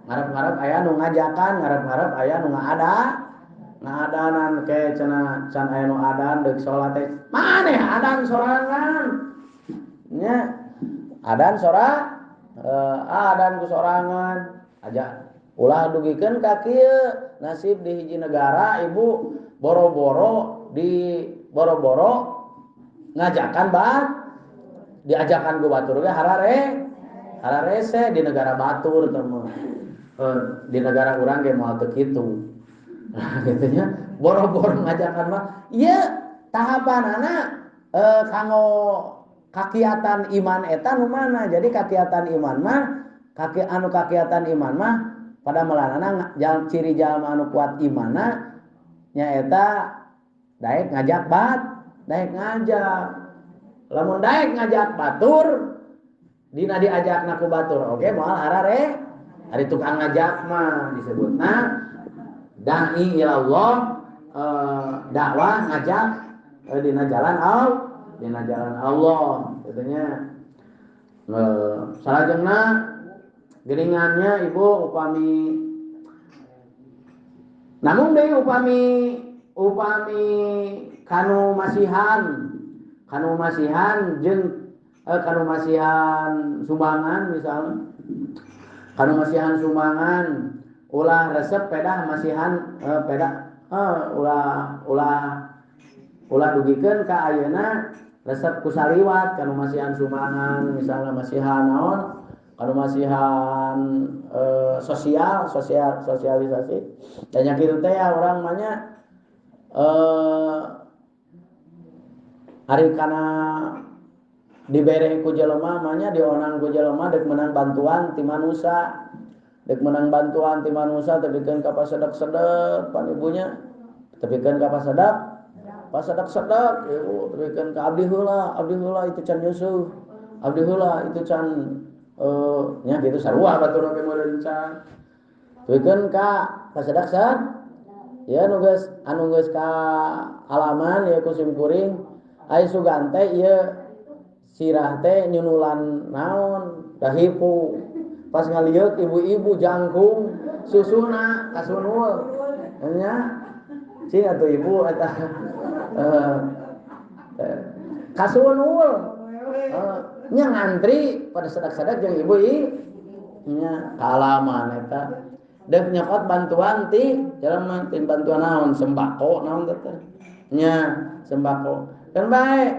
ngarep-ngarep aya nu ngajakan, ngarep-ngarep aya nu ngaada. Ngaadanan ke cenah can aya nu adan deuk salat teh. Maneh adan sorangan. Nya adan sora adan ku sorangan aja ulah dugikeun ka kieu nasib di hiji negara ibu boro-boro di boro-boro ngajakan bat diajakan ku batur ge hararese di negara batur teh mah di negara urang ge moal teu kitu. Nah kitu nya boro-boro ngajakan mah ieu tahapanana kanggo kakiatan iman eta nu mana? Jadi kakiatan iman mah kakiatan iman mah pada melanana ciri jalma anu kuat imanna nyaeta daek ngajak bat, daek ngajak. Lamun daek ngajak batur dina diajakna ku batur oge moal Ari tukang ngajak mah disebutna dai ila Allah, dakwah ngajak dina jalan Allah, dina jalan Allah kitu nya. Salajengna geuningannya ibu upami namun deui upami kanu masihan jeung kanu masihan sumbangan misalnya kanu masihan sumbangan ulah resep pedah masihan pedah ulah dugikeun ka ayeuna resep ku saliwat kanu masihan sumbangan misalnya masihan naon kanu masihan sosialisasi dan nya kitu teh urang mah nya ari kana dibere ku jelema mah nya dionang ku jelema deuk meunang bantuan ti manusa deuk meunang bantuan ti manusa tepikeun ka pasedek-sedek pan ibunya tepikeun ka pasedek-sedek ibu tepikeun ka abdi heula itu can nyusuh abdi heula itu can nya kitu sarua batur oge meureun can tepikeun ka pasedek-sedek ya nu geus anu geus ka alaman ya ku sim kuring ai sugan teh ieu sirah teh nyunulan naon dahipu pas ngalieuk ibu-ibu jangkung susuna kasunul nya cing atuh ibu eta kasunul nya ngantri pada sedak-sedak jeung ibu nya kaalaman eta deuk nyokot bantuan ti jelema ti bantuan naon sembako naon teh nya sembako kan bae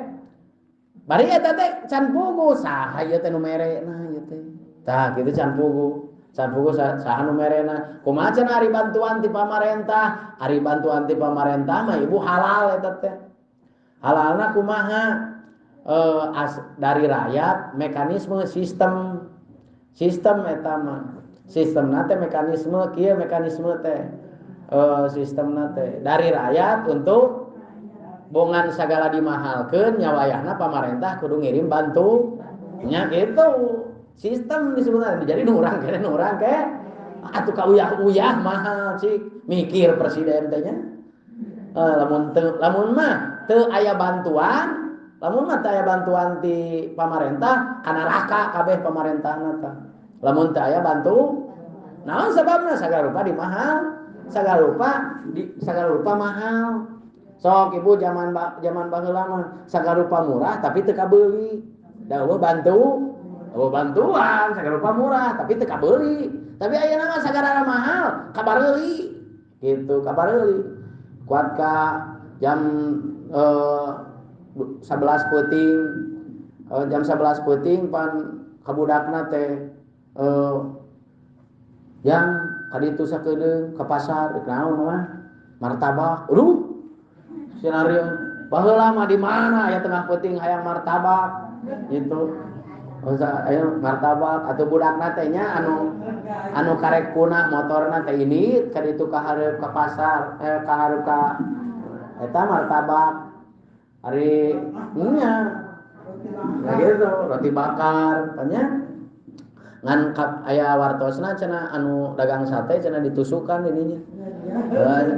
bari eta teh can pugu saha ieu teh nu merena ieu teh tah kitu can pugu saha nu merena kumaha cenah ari bantuan ti pamarentah ari bantuan ti pamarentah mah ibu halal eta teh halalna kumaha dari rakyat mekanisme sistem eta mah sistemna teh mekanisme kieu mekanisme teh sistemna teh dari rakyat untuk bongan sagala dimahalkeun nya wayahna pamarentah kudu ngirim bantu nya kitu sistem disebutna jadi nu urang kene nu urang ke atuh ka uyah-uyah mahal cik mikir presiden teh nya lamun mah teu aya bantuan lamun mah teu aya bantuan ti pamarentah ka neraka kabeh pamarentahna tah lamun teu aya bantu naon sababna sagala rupa dimahal sagala rupa mahal. Sok ibu zaman baheula mah sagala rupa murah tapi teu kabeuli. Da eueuh bantu, eueuh bantuan sagala rupa murah tapi teu kabeuli. Tapi ayeuna mah sagala mahal, kabareuli. Gitu, kabareuli. Kuat ka jam 11 peuting, jam 11 peuting pan kabudakna teh jam kaditu sakedeung ka pasar rek naon mah martabak. Aduh. Skenario baheula mah di mana aya tengah peuting hayang martabak gitu. Aya martabak atuh budakna teh nya anu karek punah motorna teh ini ka ditu ka hareup ka pasar ka hareup ka eta martabak ari nya nah gitu roti bakar tanya ngan aya wartosna cenah anu dagang sate cenah ditusukan ininya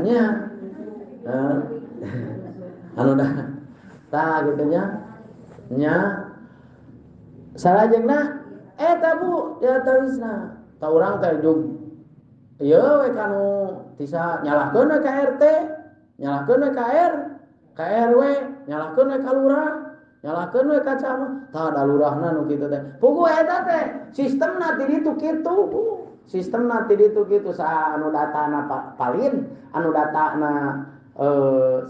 nya anu dah tah kitu nya nya salajengna eta bu ya tawisna ta urang teh jug ieu we kanu tisa nyalahkeun we ka RT nyalahkeun we ka R ka RW nyalahkeun we ka lurah nyalahkeun we ka camat tah da lurahna nu kitu teh puguh eta teh sistemna ti ditu kitu bu sistemna ti ditu kitu saha anu datana valid anu datana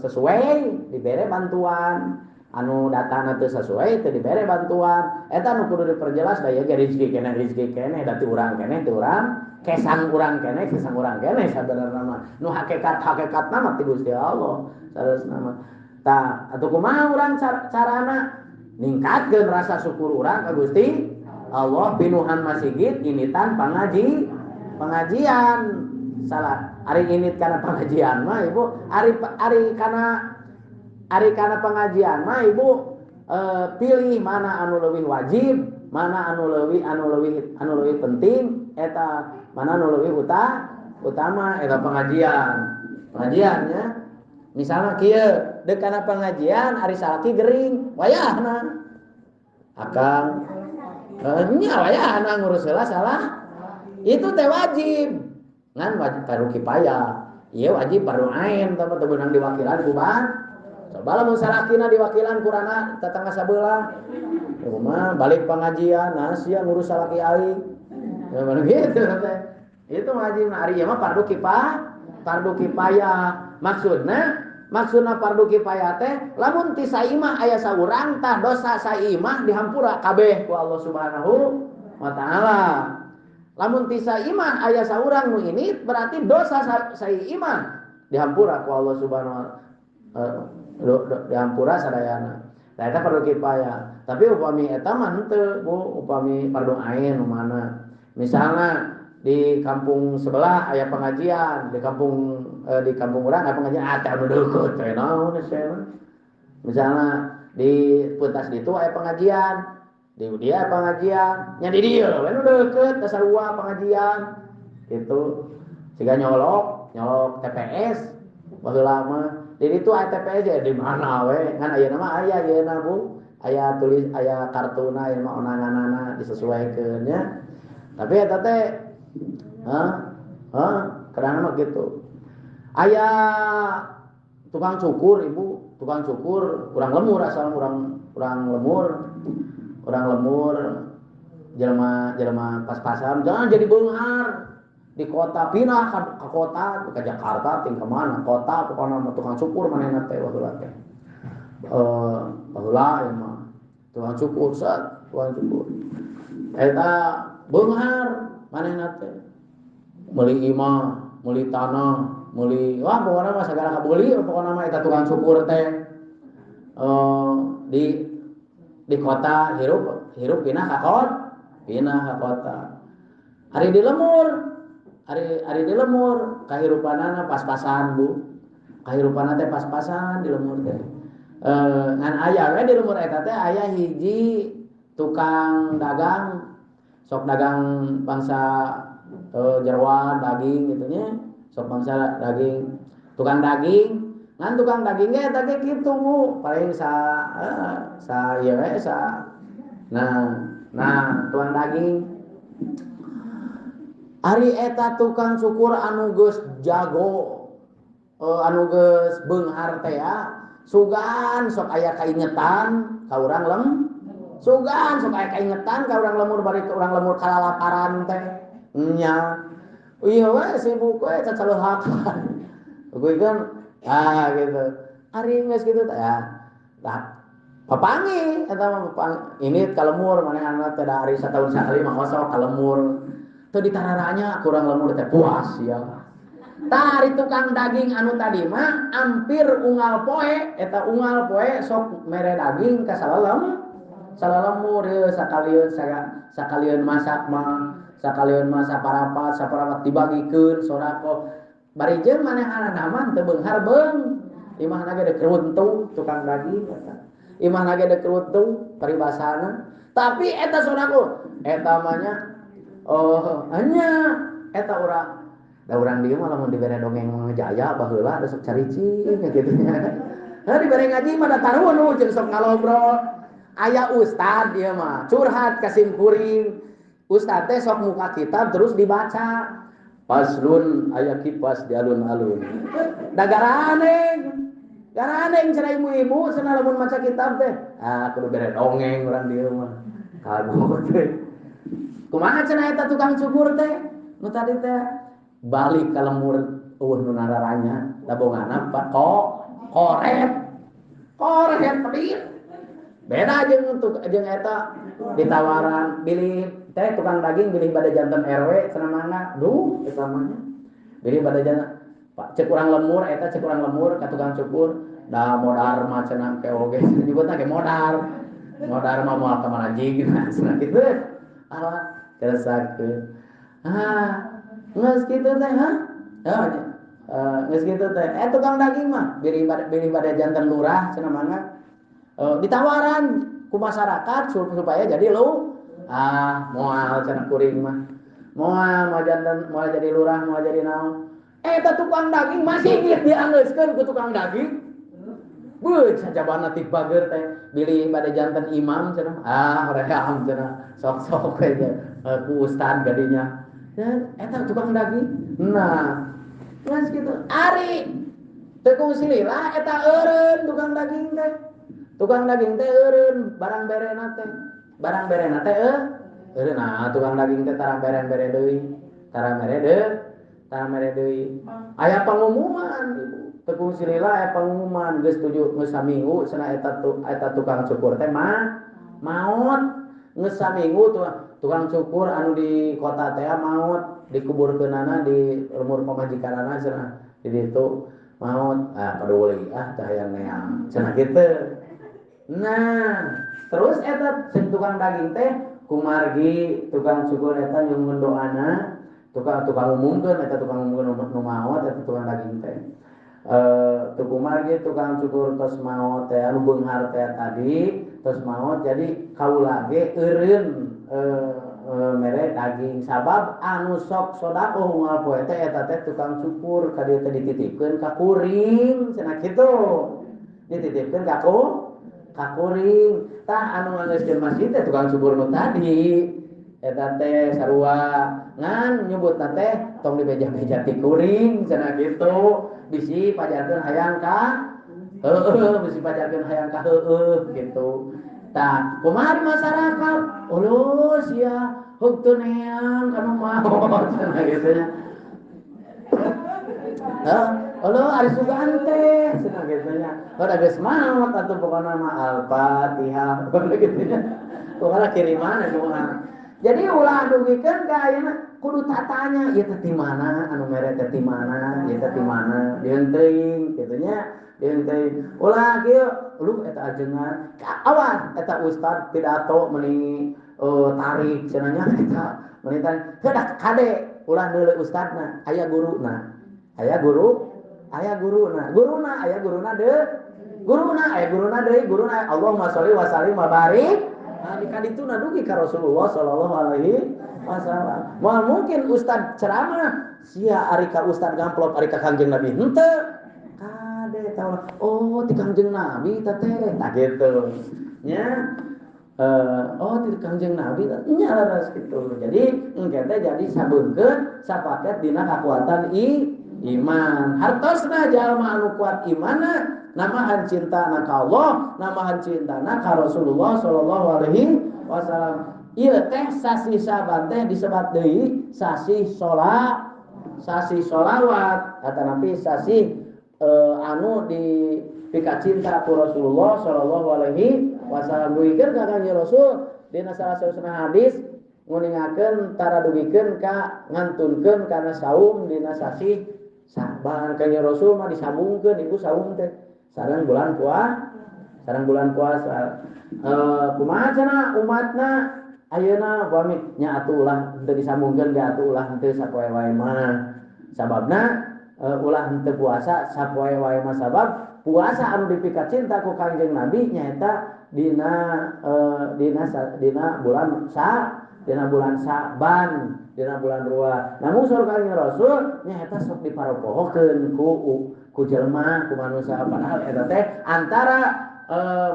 sesuai dibere bantuan anu datana teu sesuai teu dibere bantuan eta nu kudu diperjelas da ieu ge rezeki keneh da ti urang keneh ti urang kesang urang keneh sabenerna mah nu hakikat-hakikatna mah ti Gusti Allah saresna mah tah atuh kumaha urang carana ningkatkeun rasa syukur urang ka Gusti Allah pinuhan masigit initan pengajian salah ari init kana pengajian mah ibu ari kana pengajian mah ibu pilih mana anu leuwih wajib mana anu leuwih penting Eta mana nu leuwih utama eta pengajian. Pengajiannya misalnya kieu deuk kana pengajian ari salaki gering wayahna. Akang nya wayahna ngurus heula salah. Itu teh wajib. Ngan wajib fardu kifayah. Ieu wajib fardu ain tah teu beunang diwakilan ku bahan. Coba lamun salakina diwakilan kurana tetangga sabelah. Kumaha balik pengajian nah sia ngurus salaki aing. Ya gitu teh. Itu wajib ari ieu mah fardu kifayah, fardu kifayah. Maksudna fardu kifayah teh lamun ti saimah aya saurang tah dosa saimah dihampura kabeh ku Allah Subhanahu wa taala. Lamun ti saimah aya saurang nu ini berarti dosa saimah dihampura ku Allah Subhanahu wa dihampura sadayana. Tah eta fardu kifayah. Tapi upami eta mah henteu Bu, upami fardu ain nu mana. Misalna di kampung sebelah aya pengajian, di kampung urang aya pengajian, ah teh anu deukeut teh naon cenah. Misalna di pentas ditu aya pengajian, di dia pengajian, nya di dieu we nu deukeut teh sarua pengajian. Gitu. Siga nyolok TPS baheula mah. Di ditu aya TPS ya di mana we, ngan ayeuna mah aya ayeuna Bu, aya tulis aya kartuna aya mah onanganana disesuaikeun nya. Tapi eta teh kadang mah gitu. Aya tukang cukur ibu, tukang cukur urang lemur asal urang lemur. Urang lemur jelema pas-pasan jangan jadi beunghar di kota pindah ke kota ke Jakarta ting ke mana kota pokona mah tukang cukur manehna teh baheula teh. Baheula ieu mah tukang cukur sat, tukang cukur. Eta beunghar manehna teh meuli imah, meuli tanah, meuli wah pokona mah sagala kabeuli pokona mah eta tukang cukur teh. Di kota hirup pindah ka kota. Hari di lemur kahirupanana pas-pasan Bu. Kahirupanana teh pas-pasan di lemur teh. Ngan aya we di lemur eta teh aya hiji tukang dagang sok dagang bangsa jeroan daging gitu nya, sok bangsa daging, tukang daging, ngan tukang daging ge eta ge kitu Bu, paling sa ieu we sa. Nah tukang daging. Ari eta tukang cukur anu geus jago, anu geus beunghar teh ya, sugan sok aya kaingetan ka urang lem. Sugan sok aya kaingetan ka urang lemur bari ka urang lemur kalalaparan teh. Nya. Ieu we sibuk we cacaleuhakan. Gue kan gitu. Ari geus kitu teh ya. Tah papangi eta mah papangi. Ini ka lemur manehna teh da ari sataun sakali mah osok ka lemur. Teu ditararanya kurang lemur teh puas ya. Tah ari tukang daging anu tadi mah hampir unggal poe eta unggal poe sok mere daging ka salalemur ieu sakalieun masak mah sakalieun masak saparapat dibagikeun sodako bari jeung manehna mah teu beunghar beung imahna ge deuk runtuh tukang daging eta imahna ge deuk runtuh paribasana tapi eta sodako eta mah nya oh hanya eta urang da urang dieu mah lamun dibere dongeng jaya baheula da sok caricing kitu nya. Heuh dibere ngaji mah da tarunu jeung sok ngalobrol. Aya ustad ieu mah curhat ka simkuring. Ustad teh sok muka kitab terus dibaca. Paslun aya kipas di alun-alun. Da garaneng. Garaneng cenah ibu-ibu cenah lamun maca kitab teh. Ah kudu bere dongeng urang dieu mah. Kagok teh. Kumaha cenah eta tukang cukur teh? Nu tadi teh balik ka lemur eueuh nu nararanya dabongana pak koret. Koret pedit. Beda jeung jeung eta ditawaran bilih teh tukang daging bilih bade janten RW cenah mangga. Duh eta mah nya. Bilih bade janten Pak cek urang lemur eta cek urang lemur ka tukang cukur da modar mah cenah ke oge nyebutna ge modar. Modar mah moal ka mana jigna cenah kitu. Alah keresakeun. Ah, geus kitu teh ha? Geus kitu teh. Tukang daging mah bilih bade janten lurah cenah mangga. Ditawaran ku masyarakat supaya jadi lu ah moal cenah kuring mah. Moal moal janten moal jadi lurah moal jadi naon. Eta tukang daging masih geus dianggeuskeun ku tukang daging. Beuh sajabana ti bager teh bilih bade janten imam cenah. Ah hoream cenah sok-sok we ku ustad gadinya. Eta tukang daging. Nah, geus kitu. Ari teu kungsi lila eta eureun tukang daging teh. Tukang daging teh eureun barang berena teh. Barang berena teh eureun. Nah, tukang daging teh tara beren-bere deui. Tara mere deui. Tara mere deui. Aya pangumuman ibu. Teu kungsi lila aya pangumuman geus tujuh geus saminggu cenah eta tukang cukur teh mah maot. Geus saminggu tukang cukur anu di kota teh maot dikuburkeunana di lembur pamajikanana cenah di ditu maot. Ah paduli ah teh hayang neang cenah kitu. Nah, terus eta tukang daging teh kumargi tukang cukur eta nyungkeun doana, tukang umumkeun eta tukang umumkeun nu maot eta tukang daging teh. Teu kumargi tukang cukur tos maot teh anu beunghar teh tadi tos maot jadi kaula ge eureun mere daging sabab anu sok sedekah unggal poe teh eta teh tukang cukur ka dieu teh dititipkeun ka kuring cenah kitu. Dititipkeun ka kuring. Tah anu nganggeuskeun masjid teh tukang cukur nu tadi eta teh sarua ngan nyebutna teh tong dibeja-beja ti kuring cenah kitu. Bisi pajarkeun hayang ka heueuh, bisi pajarkeun hayang ka heueuh kitu. Tah kumaha di masyarakat? Uluh sia heug teu neang kanu maot cenah kitu nya. Heuh, uluh ari sugan teh cenah kitu nya. Heuh geus maot atuh pokona mah Al-Fatihah kitu nya. Pokona kiriman atuh. Jadi ulah dugikeun ka ayeuna kudu tatanya ieu teh ti mana anu mere teh ti mana ieu teh ti mana dieun kitu nya dieun teuing ulah kieu lu eta ajengan awas eta ustad pidato meuni tarik cenah nya eta meuni tarik heuh kade ulah neuleuh ustadna aya guruna aya guru aya guruna guruna aya guruna deui guruna aya guruna deui guruna Allahumma sholli wa sallim wa barik. Nah, di kadituna dugi ka Rasulullah sallallahu alaihi wasallam. Moal mungkin ustad ceramah sia ari ka ustad gamplop ari ka Kangjeng Nabi henteu. Kade tahu oh ti Kangjeng Nabi teh tah kitu. Nya oh ti Kangjeng Nabi nya leres kitu. Jadi engke teh jadi sabeungkeun sapaket dina kakuatan iman. Hartosna jalma anu kuat imanna namahan cinta na ka Allah, namahan cinta na ka Rasulullah sallallahu alaihi wasallam. Ieu teh sasih Saban teh disebat deui sasih salat, sasih sholawat, atanapi sasih anu di pika cinta ku Rasulullah sallallahu alaihi wasallam. Dugikeun ka Kangjeng Rasul dina salah sausna hadis nguningakeun tara dugikeun ka ngantunkeun kana saum dina sasih Saban. Kangjeng Rasul mah disambungkeun ibu saum teh sareng bulan puasa, sareng bulan puasa. Kumaha cenah umatna ayeuna pamit nya atuh ulah henteu disambungkeun ge atuh ulah henteu sapoe wae mah. Sababna ulah henteu puasa sapoe wae mah sabab puasa anu dipika cinta ku Kangjeng Nabi nyaeta dina dina dina bulan sa, dina bulan Saban, dina bulan Ruah. Namun saur Kangjeng Rasul nyaeta sok diparopohokeun ku jelema ku manusia padahal eta teh antara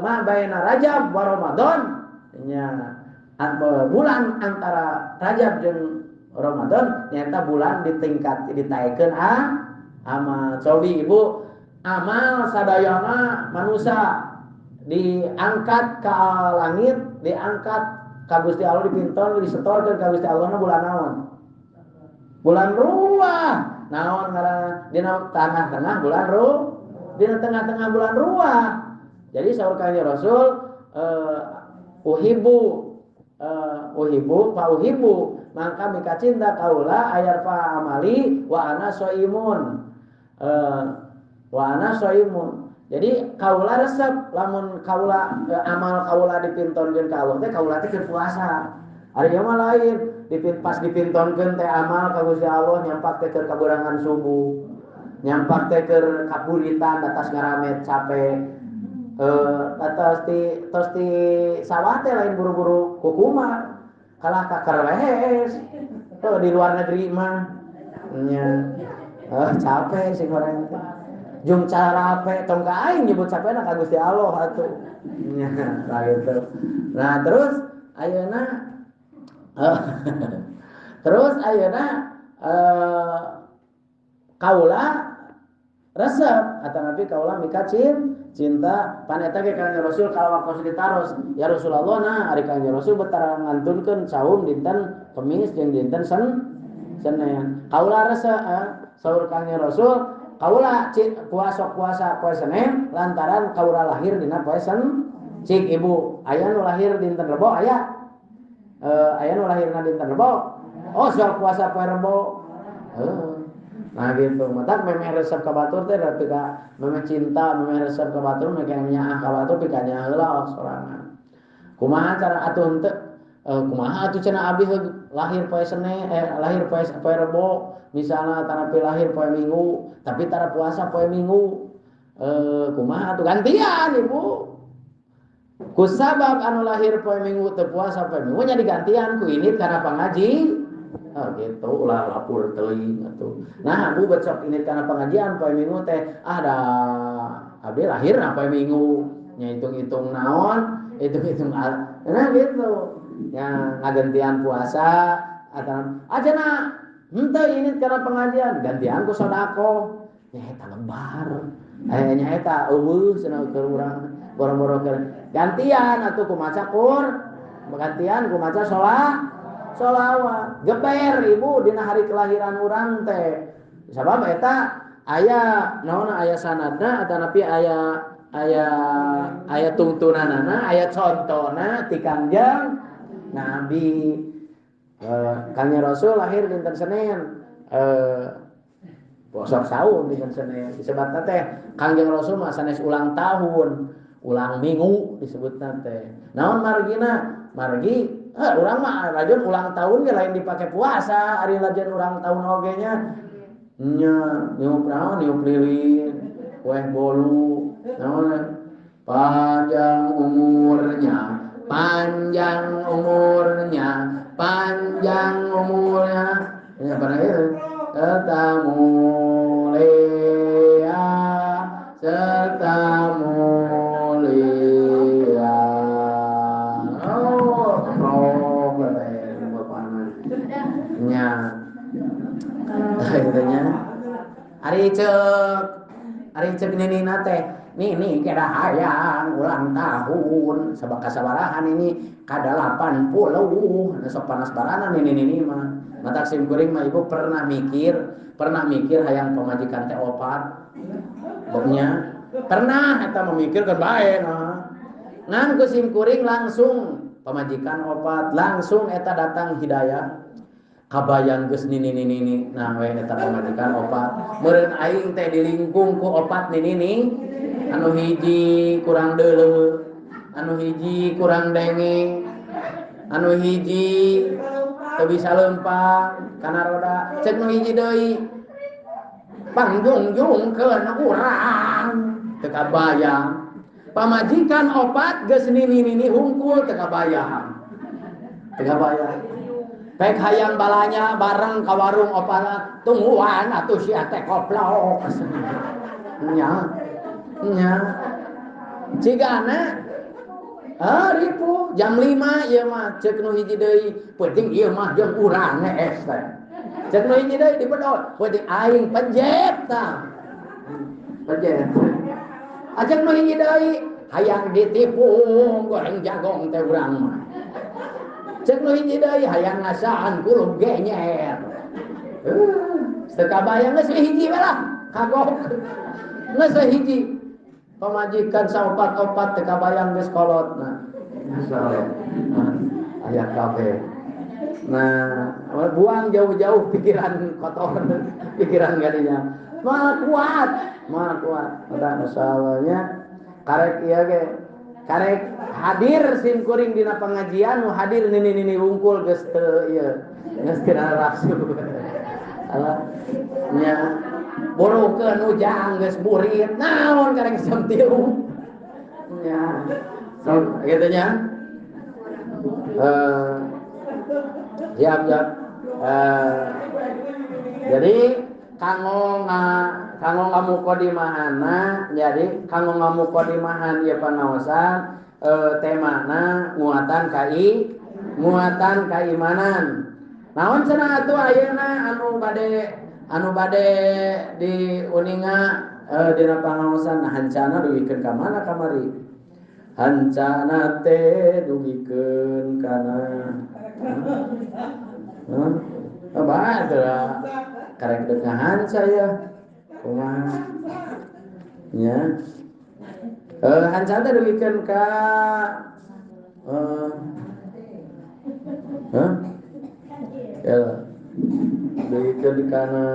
ma baina Rajab wa Ramadan nya bulan antara Rajab jeung Ramadan nyaeta bulan ditingkat ditaekeun amal. Cobi ibu amal sadayana manusia diangkat ke langit, diangkat ka Gusti Allah dipinton disetorkeun ka Gusti Allah na bulan naon? Bulan Ruah. Naon ngaranna? Dina tengah-tengah bulan Ruah. Dina tengah-tengah bulan Ruah. Jadi saur Kangjeng Rasul uhibbu uhibbu fa uhibbu mangka mika cinta kaula ayarfa amali wa ana shaimun. Wa ana shaimun. Jadi kaula resep lamun kaula amal kaula dipintonkeun ka Allah teh kaula teh keur puasa. Ari ieu mah lain, pas dipintonkeun teh amal ka Gusti Allah nyampak teh keur kaburangan subuh. Nyampak teh keur kaburitan atas ngaramet capek. Atas ti tos ti sawah teh lain buru-buru kukuma kalah ka kerwehes. Oh, di luar negeri mah nya. Oh, capek sih goreng teh. Jung carape tong ka aing nyebut capekna ka Gusti Allah atuh. Nya, tah gitu. Nah, terus ayeuna terus ayeuna kaula resep atanapi kaula mikacin cinta pan eta ge Kangjeng Rasul kalau waktu ditaros ya Rasulullah nah ari Kangjeng Rasul betara ngantunkeun saum dinten Kemis jeung dinten Senin. Kaula resep saur Kangjeng Rasul kaula puasa puasa poe Senin lantaran kaula lahir dina poe Senin. Cik ibu aya nu lahir dinten Rebo aya? Aya nu lahirna dinten Rebo? Oh sok puasa poe Rebo. Nah gitu, matak memeh resep ka batur teh da pika memeh cinta, memeh resep ka batur, memeh nyaah ka batur pika nyaah heula awak sorangan. Kumaha cara atuh henteu? Kumaha atuh cenah abdi lahir poe Senin, lahir poe Rebo, misalna tanapi lahir poe Minggu, tapi tara puasa poe Minggu. Kumaha atuh gantian ibu. Kusabab anu lahir poe Minggu teu puasa poe Minggu nya digantian ku ini karena pangaji. Oh gitu, ulah lapur teuing atuh. Nah, bu becok ini karena pengajian poe Minggu teh ah da abdi lahirna poe Minggu. Nya hitung-hitung naon, hitung-hitung nah gitu. Nya ngagantian puasa atau aja henteu ini karena pengajian, gantian ku sedekah. Nya eta lebar. Nya eta eueuh cenah keur urang boro-boro keur gantian atuh ku maca Qur, gantian ku maca sholawat. Geber ibu dina hari kelahiran urang teh. Sabab eta aya naon aya sanadna atanapi aya aya aya tungtunanana, aya contona ti Kangjeng Nabi. Kangjeng Rasul lahir dinten Senin. Sok saum dinten Senin. Disebutna teh Kangjeng Rasul mah sanes ulang tahun, ulang minggu disebutna teh. Naon margina? Margi urang mah rajin ulang tahun ge lain dipake puasa, ari rajin ulang tahun oge nya. Nya niup naon niup lilin, kue bolu, naon panjang umurnya, panjang umurnya, panjang umurnya. Ya pada itu serta mulia, serta mulia. Oh, nya. Gitu nya. Ari ceuk ninina teh, nini kira hayang ulang tahun sabaka sabarahan ini kada 80 sok panas barana nini mah. Matak sim kuring mah ibu pernah mikir hayang pamajikan teh opat. Boknya pernah eta memikirkeun bae nah. Ngan ku sim kuring langsung pamajikan opat, langsung eta datang hidayah. Kabayang geus nini nah we eta pamajikan opat. Meureun aing teh dilingkung ku opat nini anu hiji kurang deuleu, anu hiji kurang denge, anu hiji teu bisa leumpang kana roda, cek nu hiji deui panggungjungkeun urang teu kabayang. Pamajikan opat geus nini hungkul teu kabayang. Teu kabayang. Pek hayang balanya bareng ka warung opana tungguan atuh sia teh koplok. Nya. Nya. Cigana ripu jam 5 ieu mah ceuk nu hiji deui penting ieu mah jeung urang es teh. Ceuk nu hiji deui dibedol penting aing penjet tah. Penjet. Ajeng nu hiji deui hayang ditipung goreng jagong teh urang mah. Ceuk nu hiji deui hayang ngasaan kulub genyer. Teu kabayang geus hiji we lah kagok. Geus hiji. Pamajikan saopat-opat teu kabayang geus kolot nah. Masyaallah. Aya kabeh. Nah, buang jauh-jauh pikiran kotor, pikiran gadinya. Moal kuat, moal kuat. Udah masalahnya karek ieu ge. Karek hadir sim kuring dina pengajian nu hadir nini-nini wungkul geus teu ieu. Geus teu nafsu. Alah nya borokeun ujang geus burit naon karek jam 3. Nya. So, kitu nya. Siap, siap. Jadi kanggo ngamukodimahana, jadi kanggo ngamukodimahan ieu pangaosan temana nguatan nguatan kaimanan. Naon cenah atuh ayeuna anu bade diuninga dina pangaosan hancana dugikeun ka mana kamari? Hancana teh dugikeun kana. Hah? Bah teh karek deuk ngahanca ya. Kumaha? Nya. Hancana teh dugikeun ka hah? Ya. Dugikeun kana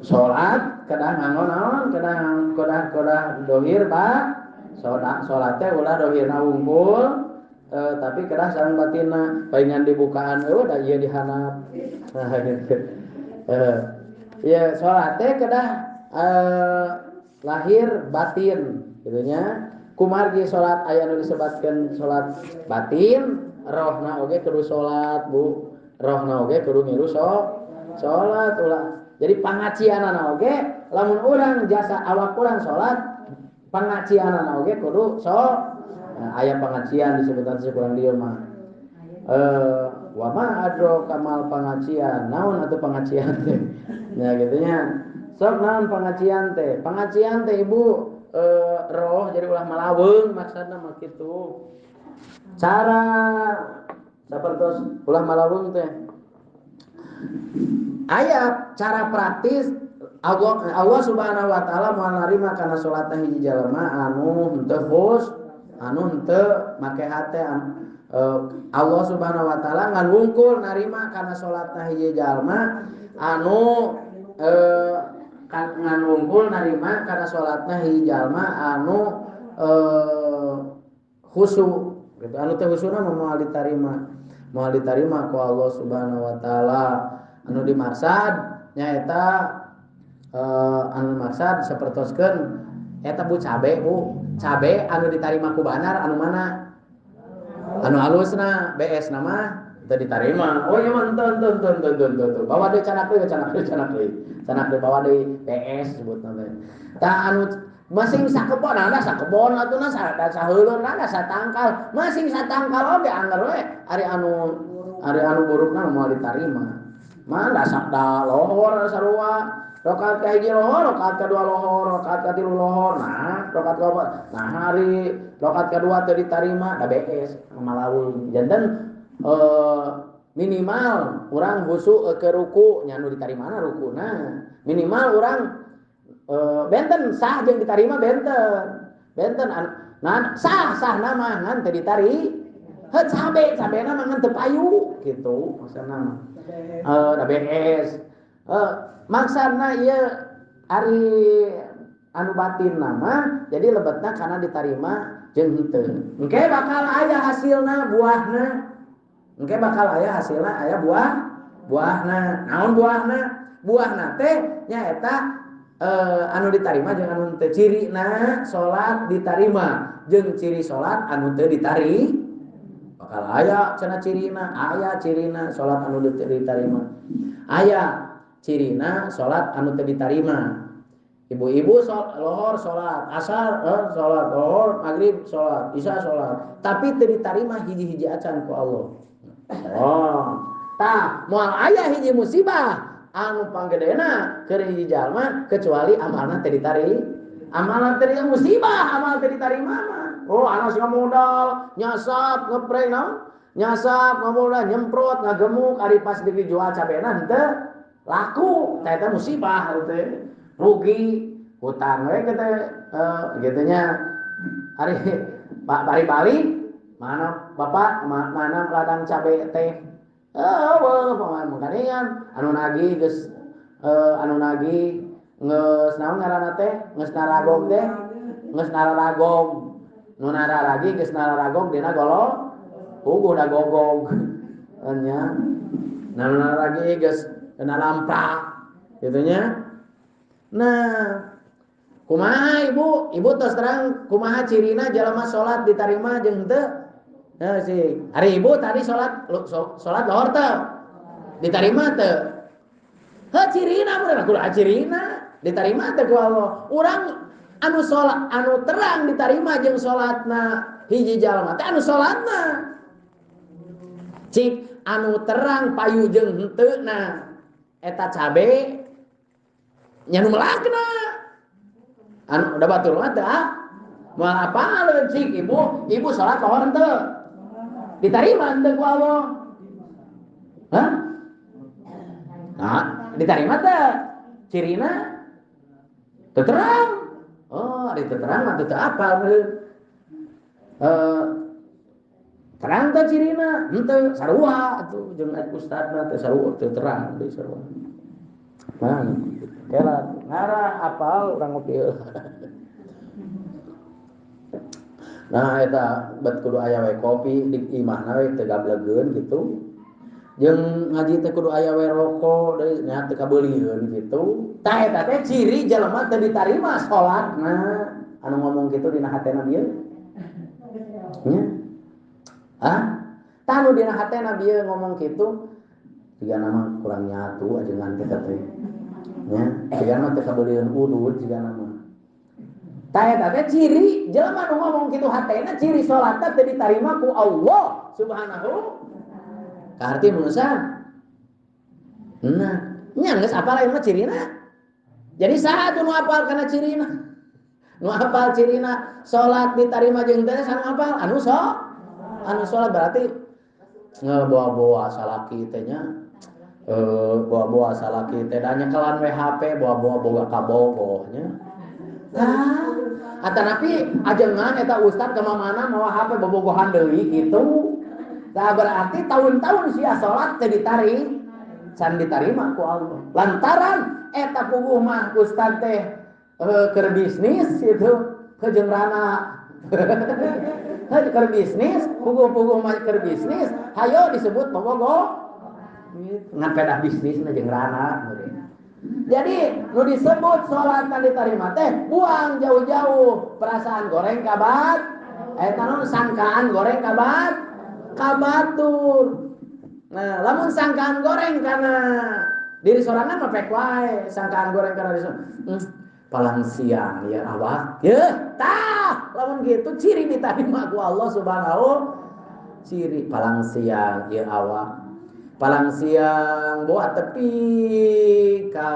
salat kedah nganggo naon? Kedah kedah dohir ba salat teh ulah dohirna wungkul tapi kedah sareng batinna palingan dibukaan eueuh da ieu dihanap. Nah gitu. Ya salat teh kedah lahir batin kitu nya. Kumargi salat aya nu disebatkeun salat batin, rohna oge kudu salat Bu. Rohna oge kudu ngilu salat ulah. Jadi pangacianana oge lamun urang jasa awak urang salat pangacianana oge kudu nah, aya pangacian disebutan kurang dieu mah. Wa ma adro kamal pangacian. Naon atuh pangacian teh? Nah kitu nya. Sok naon pangacian teh? Pangacian teh Ibu roh jadi ulah malaweung maksudna mah kitu. Cara sapertos ulah malaweung teh. Aya cara praktis Allah Subhanahu wa taala moal narima kana salatna hiji jalma anu henteu khus, anu henteu make hate. Allah Subhanahu wa taala ngan wungkul narima kana salatna hiji jalma anu ngan wungkul narima kana salatna hiji jalma anu khusu gitu. Anu teh khusuna moal ditarima. Moal ditarima ku Allah Subhanahu wa taala. Anu dimaksad nyaeta anu dimaksad sapertoskeun eta Bu cabe Bu. Cabe anu ditarima ku banar anu mana? Anu halusna, BS na mah teu ditarima. Oh ieu mah henteu henteu henteu henteu. Bawa deui canak deui canak deui canak deui. Canak deui bawa deui BS sebutna teh. Tah anu masing sakebon ada sakebon atuh na saheulun ada satangkal. Masing satangkal oge angger we ari anu burukna moal ditarima. Mana sabda lohor sarua rakaat ka hiji lohor, rakaat kadua lohor, rakaat katilu lohor, nah rakaat kaopat, nah hari rakaat kadua teu ditarima da BS malawung. Janten minimal urang khusyuk ke ruku nya nu ditarimana rukuna. Minimal urang benten sah jeung ditarima benten. Benten nah sah sahna mah ngan teu ditari. Heuh cabe cabena mah ngan teu payu kitu maksudna. Da BS. Maksudna ieu ari anu batin nama jadi lebetna kana ditarima jeung henteu. Engke bakal aya hasilna buahna. Engke bakal aya hasilna aya buahna. Naon buahna? Buahna teh nyaeta anu ditarima jeung anu henteu. Cirina salat ditarima jeung ciri salat anu teu ditari. Bakal aya cenah cirina, aya cirina salat anu teu ditarima. Aya cirina salat anu teu ditarima. Ibu-ibu lohor salat, asar salat, lohor, maghrib salat, isya salat, tapi teu ditarima hiji-hiji acan ku Allah. Oh, tah moal aya hiji musibah anu panggedena keur hiji jalma kecuali amalna teu ditari. Amalna teu musibah, amal teu ditarima mah. Oh, anak sing modal, nyasap, ngepreng naon? Nyasap, ngamodal, nyemprot, ngagemuk, ari pas dijual cabena henteu laku, teh eta musibah teh. Rugi, hutang we kitu kitu nya. Ari Pak bari balik, mana Bapak mana ladang cabe teh? Eueuh, makaningan anu nagih geus anu nagih geus naon ngaranna teh? Geus naragog teh. Geus nararagog. Nu nararagi geus nararagog dina golo puguh da gogog nya. Nah nu nararagi geus kena lamprak kitu nya. Nah Kumaha ibu? Ibu tos terang kumaha cirina jalma salat ditarima jeung henteu? Nah, si hari ibu tadi salat salat lohor teu? Ditarima teu? Heuh cirina mun kudu cirina ditarima teu ku Allah. Urang anu salat anu terang ditarima jeung salatna hiji jalma teh anu salatna. Cik anu terang payu jeung henteu na eta cabe nya nu melakna. Anu udah batur mah teu ah. Moal apaleun cik ibu, ibu salat lohor henteu? Ditarima henteu ku Allah? Hah? Nah, ditarima teu? Cirina teu terang. Oh, ari teu terang mah teu apal meureun. Terang teu cirina? Henteu, sarua atuh jeung ustadna teu sarua, teu terang deui sarua. Nah, kela ngarah apal urang ngopi. Nah eta bet kudu aya we kopi di imahna we teu gablegeun gitu. Jeung ngaji teh kudu aya we rokok deui nya teu kabeulieun gitu. Tah eta teh ciri jelema teu ditarima salatna. Anu ngomong kitu dina hatena bieu. Nya. Ah? Tah nu dina hatena bieu ngomong kitu jiga nama kurang nyatu ajengan teh teh. Nya, jiga mah teu kabeulieun udud jiga nama. Tah eta teh ciri jelema nu ngomong kitu hatena ciri salatna teu ditarima ku Allah Subhanahu. Kaharti manusia. Nah, nya geus apal lain mah cirina. Jadi saha tuh nu apal kana cirina? Nu apal cirina salat ditarima jeung teu anu apal? Anu so? Anu salat berarti ngebawa-bawa salaki teh nya. Bawa-bawa salaki teh da nyekelan we HP bawa-bawa boga kabogoh nya. Tah, atanapi ajengan eta ustad ka mana mawa HP bobogohan deui kitu. Tah berarti tahun-tahun sia salat teu ditari, can ditarima ku Allah. Lantaran eta puguh mah ustad teh keur bisnis gitu, jeung rana. Heuh keur bisnis, puguh-puguh mah keur bisnis, hayo disebut bobogoh. Ngan pedah bisnisna jeung rana. Jadi nu disebut salat diterima teh buang jauh-jauh perasaan goreng kabat, eta naon sangkaan goreng kabat, kabatur. Nah, lamun sangkaan goreng kana diri sorangan mah pek wae, sangkaan goreng kana diri sorangan. Palang siang ya awak. Yeuh, tah, lamun gitu ciri diterima ku Allah Subhanahu ciri palang siang ya awak. Palang siang boa tepi ka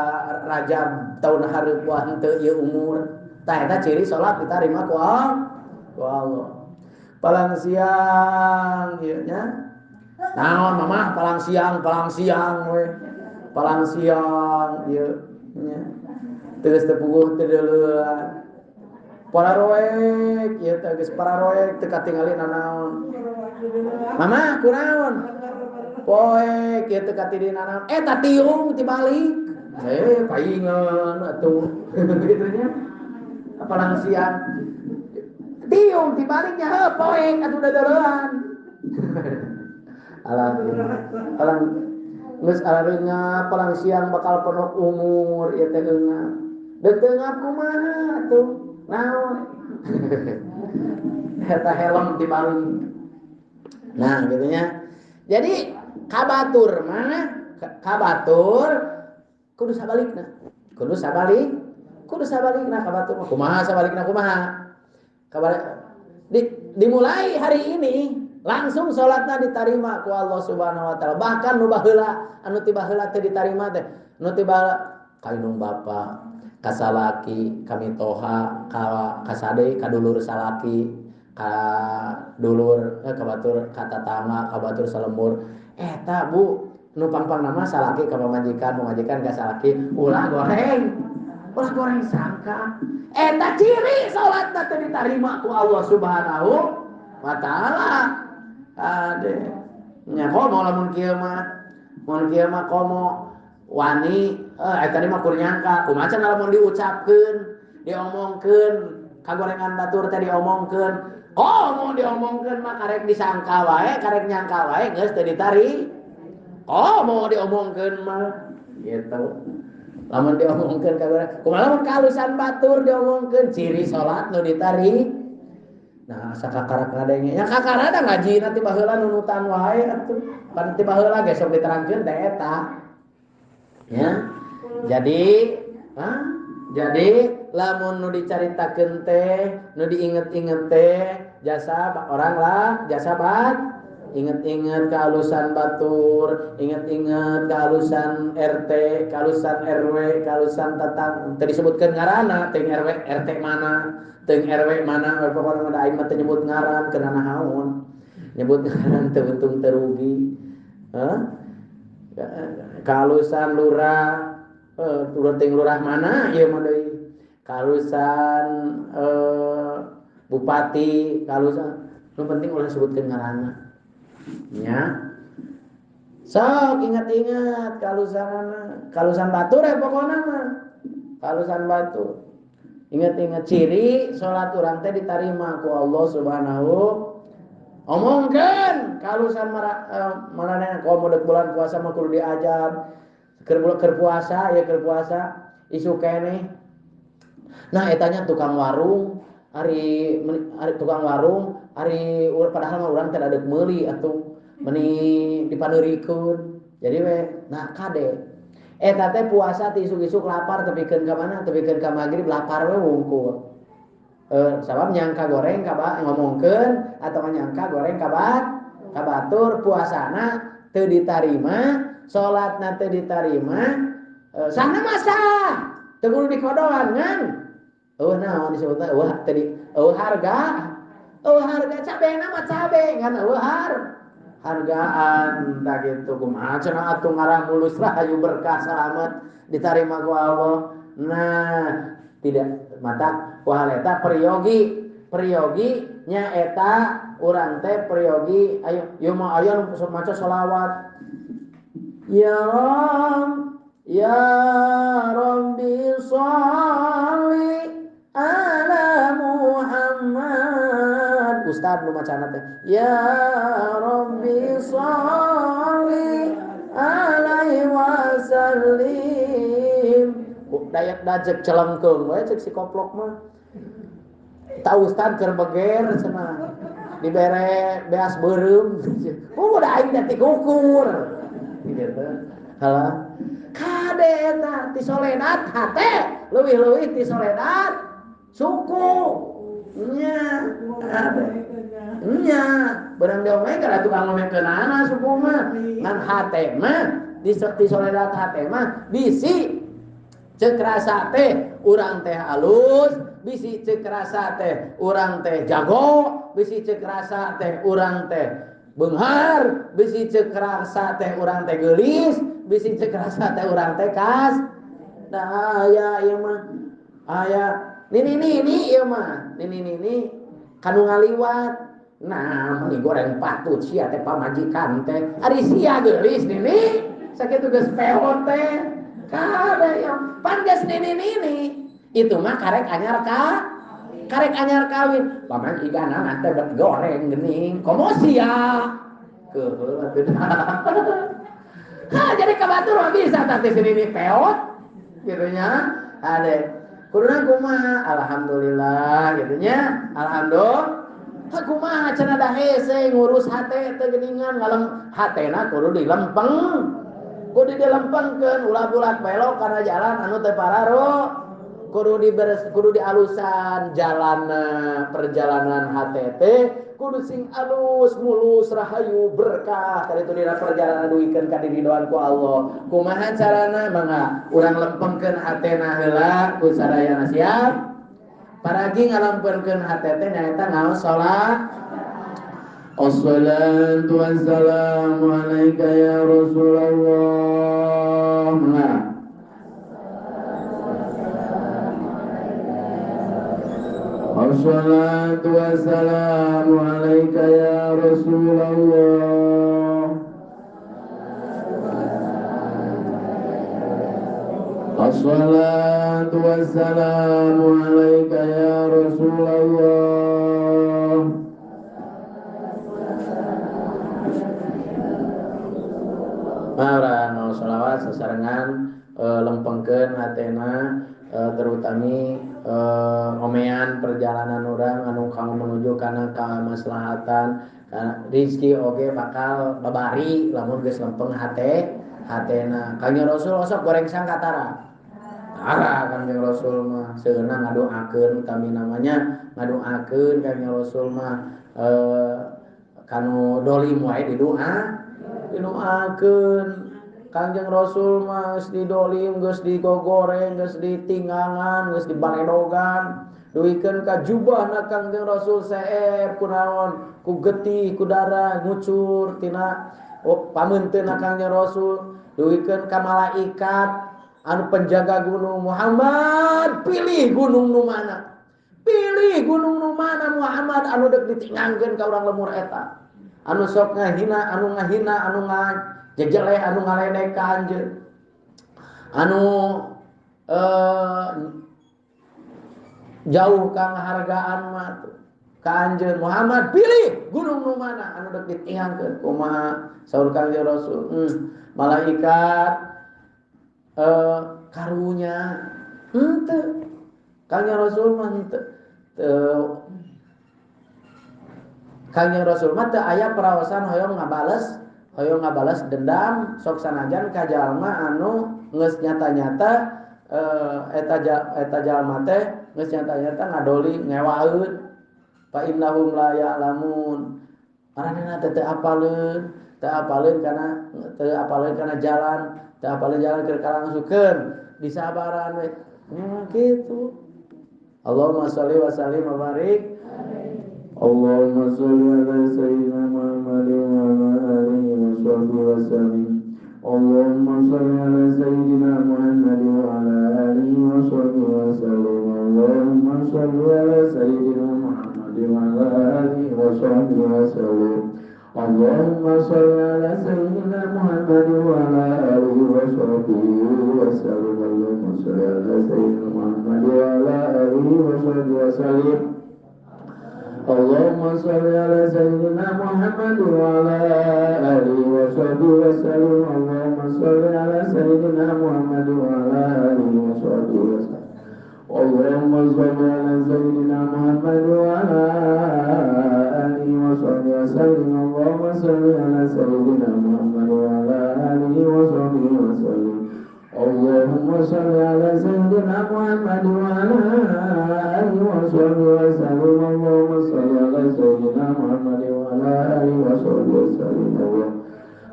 Rajab tahun hareup wah henteu ieu umur. Tah eta ciri salat ditarima ku Allah. Palang siang ieu nya. Naon mamah palang siang we. Palang siang ieu nya. Teus teu puguh teu deuleuan. Pararoek ieu teh geus pararoek teu katingali nanaon. Mamah kunaon? Poek ieu teu katidina naon? Eta tiung tibalik. Paingan atuh. Kitu nya. Palang siang. Tiung tibaliknya heuh poek atuh dadeulean. Alah. Palang geus alareungap palang siang bakal penuh umur ieu teh eungap. Deuk teu eungap kumaha atuh? Naon? Eta helm tibalik. Nah, gitu nya. Jadi kabatur mah kabatur kudu sabalikna. Kudu sabalik, kudu sabalikna kabatur mah. Kumaha sabalikna kumaha? Kabalik dimulai hari ini langsung salatna ditarima ku Allah Subhanahu wa taala. Bahkan nu baheula anu ti baheula teh ditarima teh, nu ti baheula ka indung bapa, ka salaki, ka mitoha, ka kasade, ka dulur salaki, ka dulur, ka batur, ka tatangga, ka batur salembur. Eta Bu, nu pangpang nama salaki ka pamajikan, pamajikan ka salaki, ulah goreng sangka. Eta ciri salatna teh ditarima ku Allah Subhanahu wa taala. Ade nya komo lamun kieu mah, mun kieu mah komo wani eta mah kur nyangka, kumaha cenah lamun diucapkeun, diomongkeun, kagorengan batur teh diomongkeun. Komo diomongkeun mah karek disangka wae, karek nyangka wae geus teu ditari. Komo diomongkeun mah gitu. Lamun diomongkeun ka urang, kumaha lamun kahalusan batur diomongkeun ciri salat nu ditari. Nah, sakakarak ngadenge. Nya kakara da ngaji nanti baheula nunutan wae atuh. Pan ti baheula ge sok diterangkeun teh eta. Ya. Jadi, jadi lamun nu dicaritakeun teh, nu diinget-inget teh jasa orang lah, jasa bat. Ingat-ingat kehalusan batur, ingat-ingat kehalusan RT, kehalusan RW, kehalusan tetang. Teu disebutkeun ngaranna, teuing RW RT mana, teuing RW mana, pokona mah aing mah teu nyebut ngaran keuna naon. Nyebut ngaran teu untung teu rugi. Hah? Kehalusan lurah, lurah teuing lurah mana ieu mah deui. Kehalusan bupati, kehalusan nu penting ulah sebutkeun ngaranna. Ya. Sok ingat-ingat kalusanana, kalusan batur ya pokona mah. Kalusan batur. Ingat-ingat ciri salat urang teh ditarima ku Allah Subhanahu. Omongkeun kalusan maranehna komo deuk bulan puasa mah kudu diajab. Keur puasa ya keur puasa isuk keneh. Nah eta nya tukang warung ari tukang warung ari padahal mah urang teh deuk meuli atuh meuni dipaneurikeun. Jadi we nah kade eta teh puasa ti isuk-isuk lapar tepikeun ka mana tepikeun ka magrib lapar we wungkul. Sabab nyangka goreng ka ngomongkeun atawa nyangka goreng ka batur puasana teu ditarima, salatna teu ditarima, sahna mah sah teu kudu dikodoan ngan eueuh naon disebutna eueuh tadi eueuh harga cabena mah cabe ngan eueuh hargaan tah kitu kumaha cenah atuh ngarah mulus rahayu berkah salamet ditarima ku Allah. Nah tidak mata wahaleta priyogi priyogi nya eta urang teh priyogi ayo ieu mah aya nu maca selawat ya Rabb ya Rabbi sholli ala Muhammad. Ustad nu macana teh ya Rabbi sholli alaihi wasallim. Dayak dajek celengkeung we cek si koplok mah. Ta ustad keur beger cenah dibere beas beureum. Oh da aing teh tikukur. Gitu. Halah. Kade eta ti soledat hate leuwih-leuwih ti soledat suku. Nya. Nya, beurang diomekeun atuh tukang ngomekeunana suku mah. Ngan hate mah di soledat hate mah bisi ceuk rasa teh urang teh alus, bisi ceuk rasa teh urang teh jago, bisi ceuk rasa teh urang teh beunghar, bisi ceuk rasa teh urang teh geulis, bisi ceuk rasa teh urang teh kas. Nah aya ieu mah aya nini nini ieu mah nini nini kanu ngaliwat. Nah meni goreng patut sia teh pamajikan teh ari sia geulis nini sakitu geus peot teh. Kada yang pan geus nini nini itu mah karek anyar ka karek anyar kawin paman igana teh bet goreng geuning komo sia keuheul atuh. Ha jadi ka batur mah bisa tah teh nini peot kitu nya ade kuduna kumaha alhamdulillah kitu nya alhamdulillah. Ha kumaha cenah da hese ngurus hate teh geuningan ngalem hatena kudu dilempeng kudu dilempengkeun ulah bulat belok kana jalan anu teu pararo kudu diberes kudu dialusan jalana perjalanan HTT kudu sing alus mulus rahayu berkah kali itu dina perjalanan duikeun ka diridoan ku Allah. Kumaha carana mangga urang lempengkeun hatena heula ku sadayana siap paragi ngalempengkeun HTT nyaeta ngaos salat. Assalatu wassalamu alaika ya Rasulullah. Assalatu wassalamu alaika ya Rasulullah. Assalatu wassalamu alaika ya Rasulullah. Urang sholawat sasarengan lempengkeun hate Omean perjalanan urang anu kanggo menuju kana kamaslahatan rizki oge bakal babari lamun geus lempeng hate hatena. Kangjeng Rasul osok goreng sangka tara. Tara Kangjeng Rasul mah seunah ngadoakeun utami namanya ngadoakeun Kangjeng Rasul mah kanu dolim wae didoa didoakeun. Kangjeng Rasul mah geus didolim, geus digogoreng, geus ditinggangan, geus dibaledogan. Duikeun ka jubahna Kangjeng Rasul seep kunaon, ku getih, ku darah ngucur tina pameunteunna Kangjeng Rasul. Duikeun ka malaikat anu penjaga gunung, Muhammad pilih gunung nu mana? Pilih gunung nu mana Muhammad anu deuk ditinggangkeun ka urang lemur eta. Anu sok ngahina, anu ngahina, anu jejele anu ngaledek ka anjeun. Anu jauh ka ngahargaan mah ka anjeun. Muhammad pilih gunung nu mana anu deuk ditingangkeun. Kumaha saur Kangjeng Rasul? Malaikat karunya henteu. Kangjeng Rasul mah henteu. Kangjeng Rasul mah teu aya paraosan hoyong ngabales dendam sok sanajan ka jalma anu geus nyata-nyata eta jalma teh geus nyata-nyata ngadoli ngewaeun. Fa innahum la ya'lamun. Maranehna teh teu apaleun, teu apaleun kana jalan, teu apaleun jalan keur kalangsukeun, disabaran we. Kitu. Allahumma sholli wa sallim wa barik. Allahumma sholli ala sayyidina Muhammadin wa ala alihi wa sahbihi wa sallim. Allahumma sholli ala sayyidina Muhammadin wa ala alihi wa sahbihi wa sallim. Allahumma sholli ala sayyidina Muhammadin wa ala alihi wa sahbihi wa sallim. Allahumma sholli ala sayyidina Muhammadin wa ala alihi wa sahbihi wa sallim. Allahumma sholli ala sayyidina Muhammadin wa ala alihi wa sahbihi wa sallim. Allahumma sholli ala sayyidina Muhammad wa ala alihi wa sahbihi wa sallim. Allahumma sholli ala sayyidina Muhammad wa ala alihi wa sahbihi wa sallim. Allahumma sholli ala sayyidina Muhammad wa ala alihi wa sahbihi wa sallim. Allahumma sholli ala sayyidina Muhammad wa ala alihi wa sahbihi wa sallim. Allahumma sholli ala sayyidina Muhammad wa ala alihi wa sahbihi wa sallim. Allahumma sholli ala sayyidina Muhammad wa ala alihi wa sahbihi wa sallim.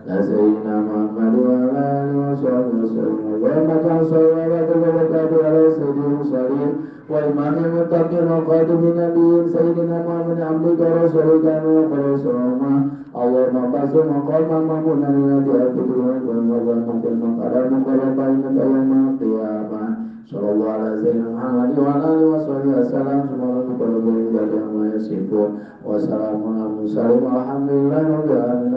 La sayyidina Muhammad wa ala alihi wa sahbihi wa sallim. Allahumma sholli ala ala sayyidil mursalin wa imamil muttaqin wa khatimin nabiyyin sayyidina Muhammad abdika wa rasulika wa rasulika. Allahumma basu maqaman mahmudan alladhi atuhu wa wa maqaram qarabaina yawmal qiyamah. Sallallahu ala sayyidina Muhammad wa ala alihi wa sahbihi wasallam. Subhanaka wa yasifun wa salamun alal mursalin walhamdulillahi rabbil alamin.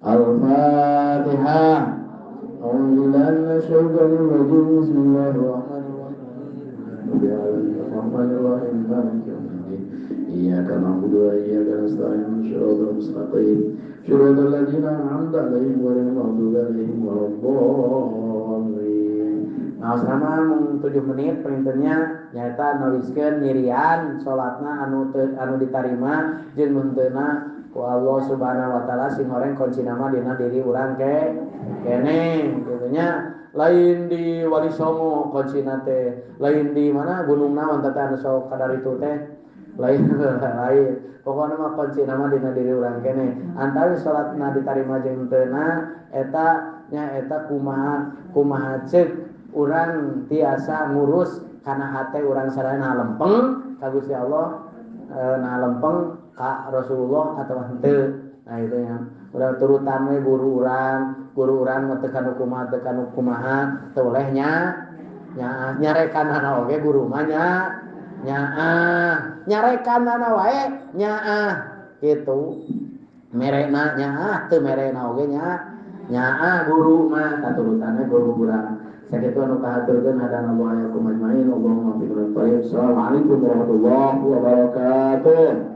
Al-Fatihah. A'udzu billahi minasyaitonir rajim. Bismillahirrahmanirrahim. Arrahmanirrahim. Maliki yaumiddin. Iyyaka na'budu wa iyyaka nasta'in. Shiratal mustaqim. Shiratal ladzina an'amta 'alaihim ghairil maghdubi 'alaihim waladdallin. Nah, selama 7 menit perintahnya nyata nuliskeun nyirian salatna anu ditarima jeung munteuna ku Allah Subhanahu wa taala sing horeng kunci nama dina diri urang ke kene kitu nya. Lain di Wali Songo kuncina teh, lain di mana gunung naon teh anu sok kadaritu teh, lain lain. Pokona mah kunci nama dina diri urang kene. Antara salatna ditarima jeung teuna eta nya eta kumaha kumaha ceuk urang tiasa ngurus kana hate urang sarana lempeng ka Gusti Allah, nah lempeng ka Rasulullah atau henteu. Nah itu yang urang turutan we guru urang mah teu kanu kumaha teu oleh nya nyaah nyarekanana oge guru mah nya nyaah nyarekanana wae nyaah kitu merena nyaah teu merena oge nya nyaah guru mah katurutanna guru urang. Sakitu anu kahaturkeun hadana wa ayakum ajmain. Allahumma fi kulli. Assalamualaikum warahmatullahi wabarakatuh.